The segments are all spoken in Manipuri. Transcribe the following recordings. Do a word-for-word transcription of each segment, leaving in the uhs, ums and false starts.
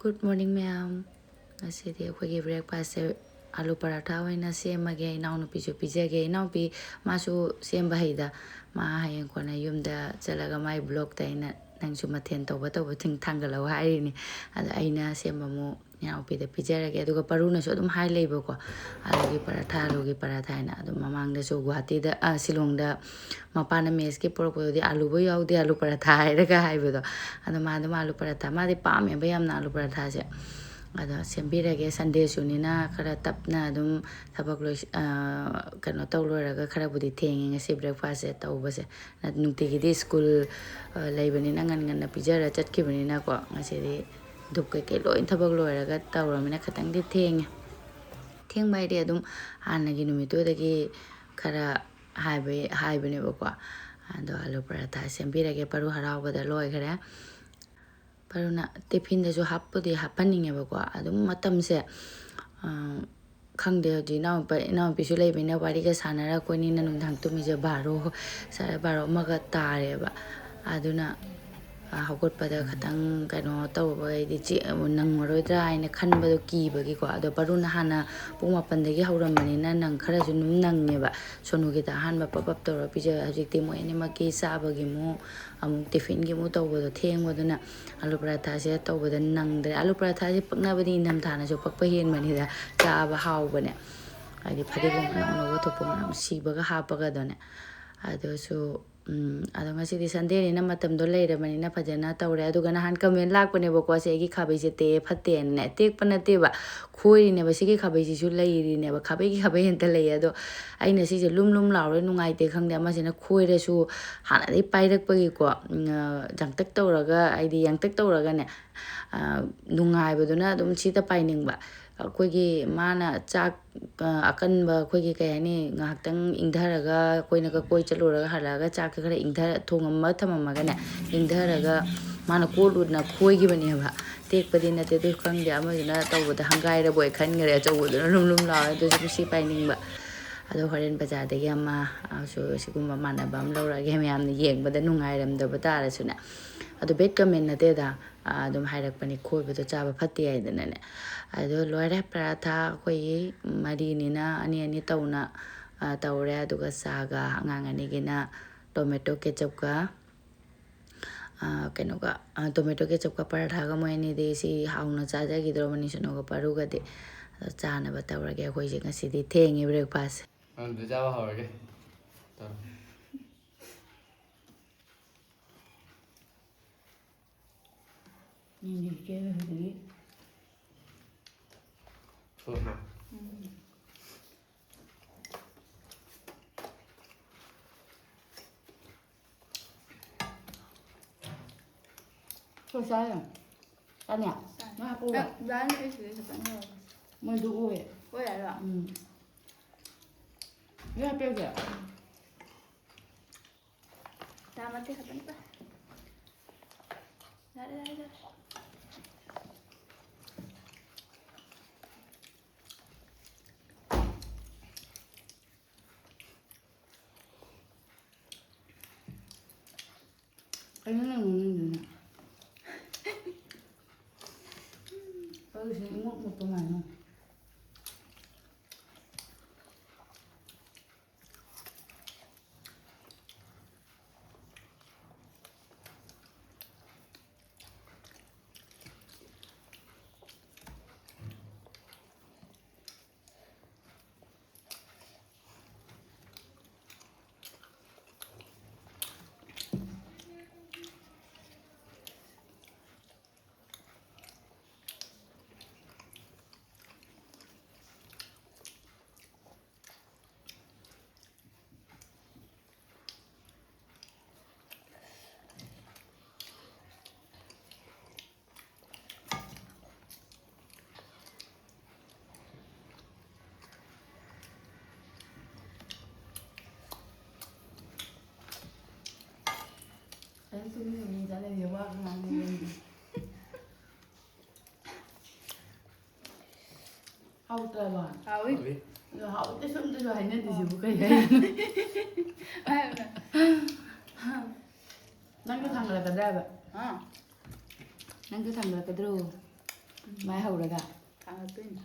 Good morning ꯃꯌꯥꯝ꯫ ꯉꯁꯤꯗꯤ ꯑꯩꯈꯣꯏꯒꯤ breakfastꯁꯦ ꯑꯥꯂꯨ ꯄꯔꯥꯊꯥ ꯑꯣꯏꯅ ꯁꯦꯝꯃꯒꯦ꯫ ꯏꯅꯥꯎꯅꯨꯄꯤꯁꯨ ꯄꯤꯖꯒꯦ꯫ ꯏꯅꯥꯎꯄꯤ ꯃꯥꯁꯨ ꯁꯦꯝꯕ ꯍꯩꯗ꯫ ꯃꯥ ꯍꯌꯦꯡ ꯀꯣꯟꯅ ꯌꯨꯝꯗ ꯆꯠꯂꯒ ꯃꯥꯏ vlogꯇ ꯑꯩꯅ "ꯅꯪꯁꯨ ꯃꯊꯦꯜ ꯇꯧꯕ ꯇꯧꯕ ꯊꯤꯡ ꯊꯥꯡꯒꯠꯂꯛꯑꯣ" ꯍꯥꯏꯔꯤꯅꯤ꯫ ꯑꯗꯣ ꯑꯩꯅ ꯁꯦꯝꯕ ꯑꯃꯨꯛ ꯏꯅꯥꯎꯄꯤꯗ ꯄꯤꯖꯔꯒꯦ꯫ ꯑꯗꯨꯒ ꯄꯔꯨꯅꯁꯨ ꯑꯗꯨꯝ ꯍꯥꯏ ꯂꯩꯕꯀꯣ, "ꯑꯥꯂꯨꯒꯤ ꯄꯔꯥꯊꯥ, ꯑꯥꯂꯨꯒꯤ ꯄꯔꯥꯊꯥ" ꯍꯥꯏꯅ꯫ ꯑꯗꯨꯝ ꯃꯃꯥꯡꯗꯁꯨ ꯒꯨꯍꯥꯇꯤꯗ, ꯑ, ꯁꯤꯂꯣꯡꯗ ꯃꯄꯥꯅ messꯀꯤ ꯄꯨꯔꯛꯄꯗꯨꯗꯤ ꯑꯥꯂꯨꯕꯨ ꯌꯥꯎꯗꯦ, "ꯑꯥꯂꯨ ꯄꯔꯥꯊꯥ" ꯍꯥꯏꯔꯒ ꯍꯥꯏꯕꯗꯣ꯫ ꯑꯗꯣ ꯃꯥ ꯑꯗꯨꯝ ꯑꯥꯂꯨ ꯄꯔꯥꯊꯥ, ꯃꯥꯗꯤ ꯄꯥꯝꯃꯦꯕ ꯌꯥꯝꯅ ꯑꯥꯂꯨ ꯄꯔꯥꯊꯥꯁꯦ꯫ ꯑꯗꯣ ꯁꯦꯝꯕꯤꯔꯒꯦ꯫ Sundayꯁꯨꯅꯤꯅ ꯈꯔ ꯇꯞꯅ ꯑꯗꯨꯝ ꯊꯕꯛ ꯂꯣꯏ-, ꯑ, ꯀꯩꯅꯣ ꯇꯧ ꯂꯣꯏꯔꯒ ꯈꯔꯕꯨꯗꯤ ꯊꯦꯡꯉꯦ ꯉꯁꯤ breakfastꯁꯦ ꯇꯧꯕꯁꯦ꯫ ꯅꯨꯡꯇꯤꯒꯤꯗꯤ school, ꯑ, ꯂꯩꯕꯅꯤꯅ ꯉꯟ ꯉꯟꯅ ꯄꯤꯖꯔ ꯆꯠꯈꯤꯕꯅꯤꯅꯀꯣ, ꯉꯁꯤꯗꯤ ꯙꯨꯞ ꯀꯩꯀꯩ ꯂꯣꯏ ꯊꯕꯛ ꯂꯣꯏꯔꯒ ꯇꯧꯔꯃꯤꯅ ꯈꯤꯇꯪꯗꯤ ꯊꯦꯡꯉꯦ꯫ ꯊꯦꯡꯕ ꯍꯥꯏꯗꯤ ꯑꯗꯨꯝ ꯍꯥꯟꯅꯒꯤ ꯅꯨꯃꯤꯠꯇꯨꯗꯒꯤ ꯈꯔ ꯍꯥꯏꯕ-, ꯍꯥꯏꯕꯅꯦꯕꯀꯣ꯫ ꯑꯗꯣ ꯑꯥꯂꯨ ꯄꯔꯥꯊꯥ ꯁꯦꯝꯕꯤꯔꯒꯦ꯫ ꯄꯔꯨ ꯍꯔꯥꯎꯕꯗ ꯂꯣꯏꯈ꯭ꯔꯦ꯫ ꯄꯔꯨꯅ tiffinꯗꯁꯨ ꯍꯥꯞꯄꯨꯗꯤ ꯍꯥꯞꯍꯟꯅꯤꯡꯉꯦꯕꯀꯣ꯫ ꯑꯗꯨꯝ ꯃꯇꯝꯁꯦ, ꯑ, ꯈꯪꯗꯦ, ꯍꯧꯖꯤꯛ ꯏꯅꯥꯎꯄꯥ-, ꯏꯅꯥꯎꯄꯤꯁꯨ ꯂꯩꯕꯅꯤꯅ ꯋꯥꯔꯤꯒ ꯁꯥꯟꯅꯔ ꯑꯩꯈꯣꯏꯅꯤꯅ ꯅꯨꯡꯗꯥꯡ ꯇꯨꯝꯃꯤꯁꯦ ꯕꯥꯔꯣ, ꯁꯥꯔꯦ ꯕꯥꯔꯣ ꯑꯃꯒ ꯇꯥꯔꯦꯕ꯫ ꯑꯗꯨꯅ, ꯑ, ꯍꯧꯒꯠꯄꯗ ꯈꯤꯇꯪ ꯀꯩꯅꯣ ꯇꯧꯕ, ꯍꯥꯏꯗꯤ ꯆꯦ-, ꯅꯪꯉꯔꯣꯏꯗ꯭ꯔꯥ ꯍꯥꯏꯅ ꯈꯟꯕꯗꯣ ꯀꯤꯕꯒꯤꯀꯣ꯫ ꯑꯗꯣ ꯄꯔꯨꯅ ꯍꯥꯟꯅ ꯄꯨꯡ ꯃꯥꯄꯟꯗꯒꯤ ꯍꯧꯔꯝꯕꯅꯤꯅ ꯅꯪ ꯈꯔꯁꯨ ꯑꯗꯨꯝ ꯅꯪꯉꯦꯕ꯫ ꯁꯣꯅꯨꯒꯤꯗ ꯑꯍꯥꯟꯕ ꯄꯞ ꯄꯞ ꯇꯧꯔ ꯄꯤꯖ-, ꯍꯧꯖꯤꯛꯇꯤ ꯃꯣꯏ ꯑꯅꯤꯃꯛꯀꯤ ꯆꯥꯕꯒꯤ ꯑꯃꯨꯛ, ꯑꯃꯨꯛ tiffinꯒꯤ ꯑꯃꯨꯛ ꯇꯧꯕꯗꯣ ꯊꯦꯡꯕꯗꯨꯅ ꯑꯥꯂꯨ ꯄꯔꯥꯊꯥꯁꯦ ꯇꯧꯕꯗ ꯅꯪꯗ꯭ꯔꯦ꯫ ꯑꯥꯂꯨ ꯄꯔꯥꯊꯥꯁꯦ ꯄꯛꯅꯕꯗꯤ ꯏꯪꯊꯝꯊꯥꯅꯁꯨ ꯄꯛꯄ ꯍꯦꯟꯕꯅꯤꯗ, ꯆꯥꯕ ꯍꯥꯎꯕꯅꯦ꯫ ꯍꯥꯏꯗꯤ ꯐꯗꯤꯒꯣꯝ ꯑꯅꯧ ꯑꯅꯧꯕ ꯊꯣꯛꯄ ꯃꯅꯝ ꯁꯤꯕꯒ ꯍꯥꯞꯄꯒ ꯑꯗꯨꯅꯦ꯫ ꯑꯗꯨꯁꯨ, ꯎꯝ, ꯑꯗꯣ ꯉꯁꯤꯗꯤ Sundayꯅꯤꯅ ꯃꯇꯝꯗꯣ ꯂꯩꯔꯕꯅꯤꯅ ꯐꯖꯅ ꯇꯧꯔꯦ꯫ ꯑꯗꯨꯒ ꯅꯍꯥꯟ comment ꯂꯥꯛꯄꯅꯦꯕꯀꯣ, "ꯁꯦ ꯑꯩꯒꯤ ꯈꯥꯕꯩꯁꯦ ꯇꯦꯛꯑꯦ ꯐꯠꯇꯦꯅꯅꯦ"꯫ ꯇꯦꯛꯄ ꯅꯠꯇꯦꯕ, ꯈꯣꯏꯔꯤꯅꯦꯕ꯫ ꯁꯤꯒꯤ ꯈꯥꯕꯩꯁꯤꯁꯨ ꯂꯩꯔꯤꯅꯦꯕ, ꯈꯥꯕꯩꯒꯤ ꯈꯥꯕꯩ ꯍꯦꯟꯇ ꯂꯩꯌꯦ꯫ ꯑꯗꯣ ꯑꯩꯅ ꯁꯤꯁꯦ ꯂꯨꯝ ꯂꯨꯝ ꯂꯥꯎꯔꯦ, ꯅꯨꯡꯉꯥꯏꯇꯦ ꯈꯪꯗꯦ꯫ ꯑꯃꯁꯤꯅ ꯈꯣꯏꯔꯁꯨ ꯍꯥꯟꯅꯗꯩ ꯄꯥꯏꯔꯛꯄꯒꯤꯀꯣ, ꯎꯝ, ꯑ, ꯌꯥꯡꯇꯛ ꯇꯧꯔꯒ, ꯍꯥꯏꯗꯤ ꯌꯥꯡꯇꯛ ꯇꯧꯔꯒꯅꯦ, ꯑ, ꯅꯨꯡꯉꯥꯏꯕꯗꯨꯅ ꯑꯗꯨꯝ ꯁꯤꯗ ꯄꯥꯏꯅꯤꯡꯕ꯫ ꯑꯩꯈꯣꯏꯒꯤ ꯃꯥꯅ ꯆꯥꯛ, ꯑ, ꯑꯀꯟꯕ, ꯑꯩꯈꯣꯏꯒꯤ ꯀꯩ ꯍꯥꯏꯅꯤ, ꯉꯥꯏꯍꯥꯛꯇꯪ ꯏꯪꯊꯔꯒ ꯑꯩꯈꯣꯏꯅꯒ ꯀꯣꯏ ꯆꯠꯂꯨꯔꯒ ꯍꯜꯂꯛꯑꯒ ꯆꯥꯛꯁꯦ ꯈꯔ ꯏꯪꯊꯔ ꯊꯣꯡꯉꯝꯃ ꯊꯝꯃꯝꯃꯒꯅꯦ, ꯏꯪꯊꯔꯒ ꯃꯥꯅ ꯀꯣꯠꯂꯨꯗꯅ ꯈꯣꯏꯈꯤꯕꯅꯦꯕ꯫ ꯇꯦꯛꯄꯗꯤ ꯅꯠꯇꯦ, ꯑꯗꯨ ꯈꯪꯗꯦ, ꯑꯃꯗꯨꯅ ꯇꯧꯕꯗ ꯍꯪꯒꯥꯏꯔꯕꯣꯏ ꯈꯟꯈ꯭ꯔꯦ꯫ ꯑꯆꯧꯕꯗꯨꯅ ꯂꯨꯝ ꯂꯨꯝ ꯂꯥꯎꯔꯦ, ꯑꯗꯨꯁꯨ ꯁꯤ ꯄꯥꯏꯅꯤꯡꯕ꯫ ꯑꯗꯣ ꯍꯣꯔꯦꯟ ꯕꯖꯥꯔꯗꯒꯤ ꯑꯃ, ꯑ, ꯁꯨ-, ꯁꯤꯒꯨꯝꯕ ꯃꯥꯟꯅꯕ ꯑꯃ ꯂꯧꯔꯛꯑꯒꯦ꯫ ꯃꯌꯥꯝꯅ ꯌꯦꯡꯕꯗ ꯅꯨꯡꯉꯥꯏꯔꯝꯗꯕ ꯇꯥꯔꯁꯨꯅꯦ꯫ ꯑꯗꯣ bad comment ꯅꯠꯇꯦꯗ, ꯑꯗꯨꯝ ꯍꯥꯏꯔꯛꯄꯅꯤ, ꯈꯣꯏꯕꯗꯣ ꯆꯥꯕ ꯐꯠꯇꯦ ꯍꯥꯏꯗꯅꯅꯦ꯫ ꯑꯗꯣ ꯂꯣꯏꯔꯦ, ꯄꯔꯥꯊꯥ ꯑꯩꯈꯣꯏꯒꯤ ꯃꯔꯤꯅꯤꯅ ꯑꯅꯤ ꯑꯅꯤ ꯇꯧꯅ ꯇꯧꯔꯦ꯫ ꯑꯗꯨꯒ ꯆꯥꯒ ꯑꯉꯥꯡ ꯑꯅꯤꯒꯤꯅ tomato ketchupꯀ, ꯀꯩꯅꯣꯒ, tomato ketchupꯀ ꯄꯔꯥꯊꯥꯒ꯫ ꯃꯣꯏ ꯑꯅꯤꯗꯤ ꯁꯤ ꯍꯥꯎꯅ ꯆꯥꯖꯈꯤꯗ꯭ꯔꯕꯅꯤ, ꯁꯨꯅꯨꯒ ꯄꯥꯔꯨꯒꯗꯤ꯫ ꯑꯗꯣ ꯆꯥꯅꯕ ꯇꯧꯔꯒꯦ꯫ ꯑꯩꯈꯣꯏꯁꯦ ꯉꯁꯤꯗꯤ ꯊꯦꯡꯉꯦ breakfastꯁꯦ꯫ ꯑꯗꯨꯗꯤ ꯆꯥꯕ ꯍꯧꯔꯒꯦ꯫ ꯇꯧꯔꯣ꯫ ꯃꯤꯅꯤ ꯀꯦꯔ ꯍꯧꯖꯤꯛ꯫ ꯊꯣꯛꯑꯣ꯫ ꯎꯝ꯫ ꯊꯣꯏ ꯆꯥꯔꯦ꯫ ꯆꯥꯅꯤ? ꯆꯥꯅꯤ꯫ ꯉꯥ ꯍꯥꯞꯄꯛꯎꯔꯣ? ꯑ, ꯗꯥꯅꯤ ꯑꯩ ꯁꯤꯗꯩ ꯈꯤꯇꯪ ꯂꯧꯔꯒꯦ꯫ ꯃꯣꯏꯗꯨ ꯑꯣꯏ꯫ ꯑꯣꯏ ꯍꯥꯏꯔꯣ? ꯎꯝ꯫ ꯂꯣꯏ ꯍꯥꯞꯄꯛꯑꯒꯦ? ꯆꯥ ꯃꯇꯦꯛ ꯈꯛꯇꯅꯤꯗ꯫ ꯌꯥꯔꯦ, ꯌꯥꯔꯦ, ꯌꯥꯔꯦ꯫ ꯀꯩꯅꯣ ꯅꯪ ꯅꯣꯛꯅꯤꯡꯗꯨꯅ? ꯑꯩ ꯁꯤ ꯏꯃꯣꯠ ꯃꯣꯠꯄ ꯃꯥꯜꯂꯦ꯫ ꯑꯩ ꯇꯨꯃꯤꯟꯅ ꯃꯤ ꯆꯠꯂꯗꯤ ꯋꯥ ꯉꯥꯡꯅꯤꯡꯉꯦ꯫ ꯍꯥꯎꯇ꯭ꯔꯕ? ꯍꯥꯎꯏ꯫ ꯑꯗꯣ ꯍꯥꯎꯇꯦ ꯁꯨꯝꯇꯁꯨ ꯍꯥꯏꯅꯗ꯭ꯔꯤꯁꯤꯕꯨ ꯀꯩ ꯍꯥꯏꯅꯣ? ꯍꯥꯏꯕꯅꯦ꯫ ꯅꯪꯁꯨ ꯊꯥꯡꯒꯠꯂꯛꯀꯗ꯭ꯔꯥ ꯍꯥꯏꯕ? ꯍꯥ? ꯅꯪꯁꯨ ꯊꯥꯡꯒꯠꯂꯛꯀꯗ꯭ꯔꯣ? ꯃꯥꯏ ꯍꯧꯔꯒ? ꯊꯥꯡꯒꯠꯇꯣꯏꯅꯤ꯫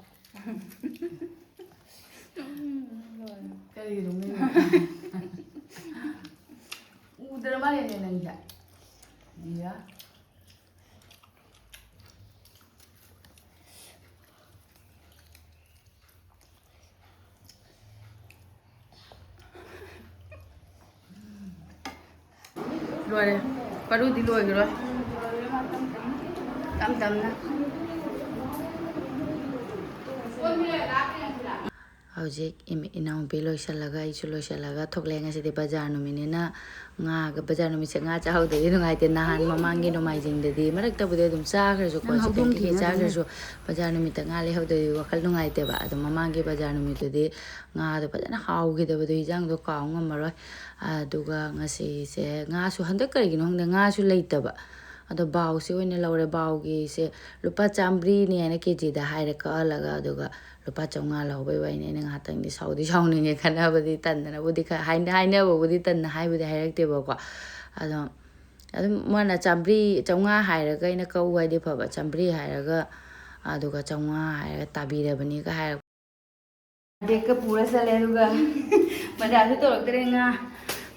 ꯀꯔꯤꯒꯤꯅꯣ ꯅꯪꯅ? ꯎꯗ꯭ꯔ ꯃꯥꯜꯂꯦꯅꯦ ꯅꯪꯁꯦ꯫ ꯏꯌꯥ꯫ ꯂꯣꯏꯔꯦ꯫ ꯄꯔꯨꯗꯤ ꯂꯣꯏꯈ꯭ꯔꯣꯏ꯫ ꯇꯞ ꯇꯞꯅ꯫ ꯍꯧꯖꯤꯛ ꯏꯝ-, ꯏꯅꯥꯎꯅꯨꯄꯤ ꯂꯣꯏꯁꯤꯜꯂꯒ, ꯑꯩꯁꯨ ꯂꯣꯏꯁꯤꯜꯂꯒ ꯊꯣꯛꯂꯛꯑꯦ꯫ ꯉꯁꯤꯗꯤ ꯕꯖꯥꯔ ꯅꯨꯃꯤꯠꯅꯤꯅ ꯉꯥꯒ, ꯕꯖꯥꯔ ꯅꯨꯃꯤꯠꯁꯦ ꯉꯥ ꯆꯥꯍꯧꯗ꯭ꯔꯗꯤ ꯅꯨꯡꯉꯥꯏꯇꯦ꯫ ꯅꯍꯥꯟ ꯃꯃꯥꯡꯒꯤ ꯅꯣꯡꯃꯥꯏꯖꯤꯡꯗꯗꯤ ꯃꯔꯛꯇꯕꯨꯗꯤ ꯑꯗꯨꯝ ꯆꯥꯈ꯭ꯔꯁꯨꯀꯣ, ꯅꯪ ꯆꯤꯛꯀꯟ ꯍꯧꯗꯣꯡ ꯀꯩꯀꯩ ꯊꯤꯕ ꯆꯥꯈ꯭ꯔꯁꯨ, ꯕꯖꯥꯔ ꯅꯨꯃꯤꯠꯇ ꯉꯥ ꯂꯩꯍꯧꯗ꯭ꯔꯗꯤ ꯋꯥꯈꯜ ꯅꯨꯡꯉꯥꯏꯇꯦꯕ꯫ ꯑꯗꯣ ꯃꯃꯥꯡꯒꯤ ꯕꯖꯥꯔ ꯅꯨꯃꯤꯠꯇꯨꯗꯤ ꯉꯥꯗꯣ ꯐꯖꯅ ꯍꯥꯎꯈꯤꯗꯕꯗꯣ, ꯍꯤꯟꯖꯥꯡꯗꯣ ꯀꯥꯎ ꯉꯝꯃꯔꯣꯏ꯫ ꯑꯗꯨꯒ ꯉꯁꯤꯁꯦ ꯉꯥꯁꯨ ꯍꯟꯗꯛ ꯀꯔꯤꯒꯤꯅꯣ ꯈꯪꯗꯦ, ꯉꯥꯁꯨ ꯂꯩꯇꯕ꯫ ꯑꯗꯣ ꯕꯥꯎꯁꯦ ꯑꯣꯏꯅ ꯂꯧꯔꯦ꯫ ꯕꯥꯎꯒꯤꯁꯦ ꯂꯨꯄꯥ ꯆꯥꯝꯃꯔꯤꯅꯦꯅ ꯀꯦꯖꯤꯗ ꯍꯥꯏꯔꯦ ꯀꯛꯍꯜꯂꯒ, ꯑꯗꯨꯒ ꯂꯨꯄꯥ ꯆꯥꯝꯃꯉꯥ ꯂꯧꯕꯩ ꯋꯥꯔꯤꯅꯦ꯫ ꯑꯩꯅ ꯉꯥꯏꯍꯥꯛꯇꯪꯗꯤ ꯁꯥꯎꯗꯤ ꯁꯥꯎꯅꯤꯡꯉꯦ, ꯈꯠꯅꯕꯗꯤ ꯇꯟꯗꯅꯕꯨꯗꯤ ꯈ-, ꯍꯥꯏꯅ-, ꯍꯥꯏꯅꯕꯕꯨꯗꯤ ꯇꯟꯅ ꯍꯥꯏꯕꯨꯗꯤ ꯍꯥꯏꯔꯛꯇꯦꯕꯀꯣ꯫ ꯑꯗꯣ ꯑꯗꯨꯝ ꯃꯣꯏꯅ ꯆꯥꯝꯃꯔꯤ, ꯆꯥꯝꯃꯉꯥ ꯍꯥꯏꯔꯒ ꯑꯩꯅ ꯀꯛꯎ ꯍꯥꯏꯗꯤ ꯐꯕ, ꯆꯥꯝꯃꯔꯤ ꯍꯥꯏꯔꯒ, ꯑꯗꯨꯒ ꯆꯥꯝꯃꯉꯥ ꯍꯥꯏꯔꯒ ꯇꯥꯕꯤꯔꯕꯅꯤꯒ ꯍꯥꯏꯔꯛꯄ꯫ ꯕꯦꯒꯀ ꯄꯨꯔ ꯆꯠꯂꯦ, ꯑꯗꯨꯒ ꯕꯖꯥꯔꯁꯨ ꯇꯧꯔꯛꯇ꯭ꯔꯦ꯫ ꯉꯥ,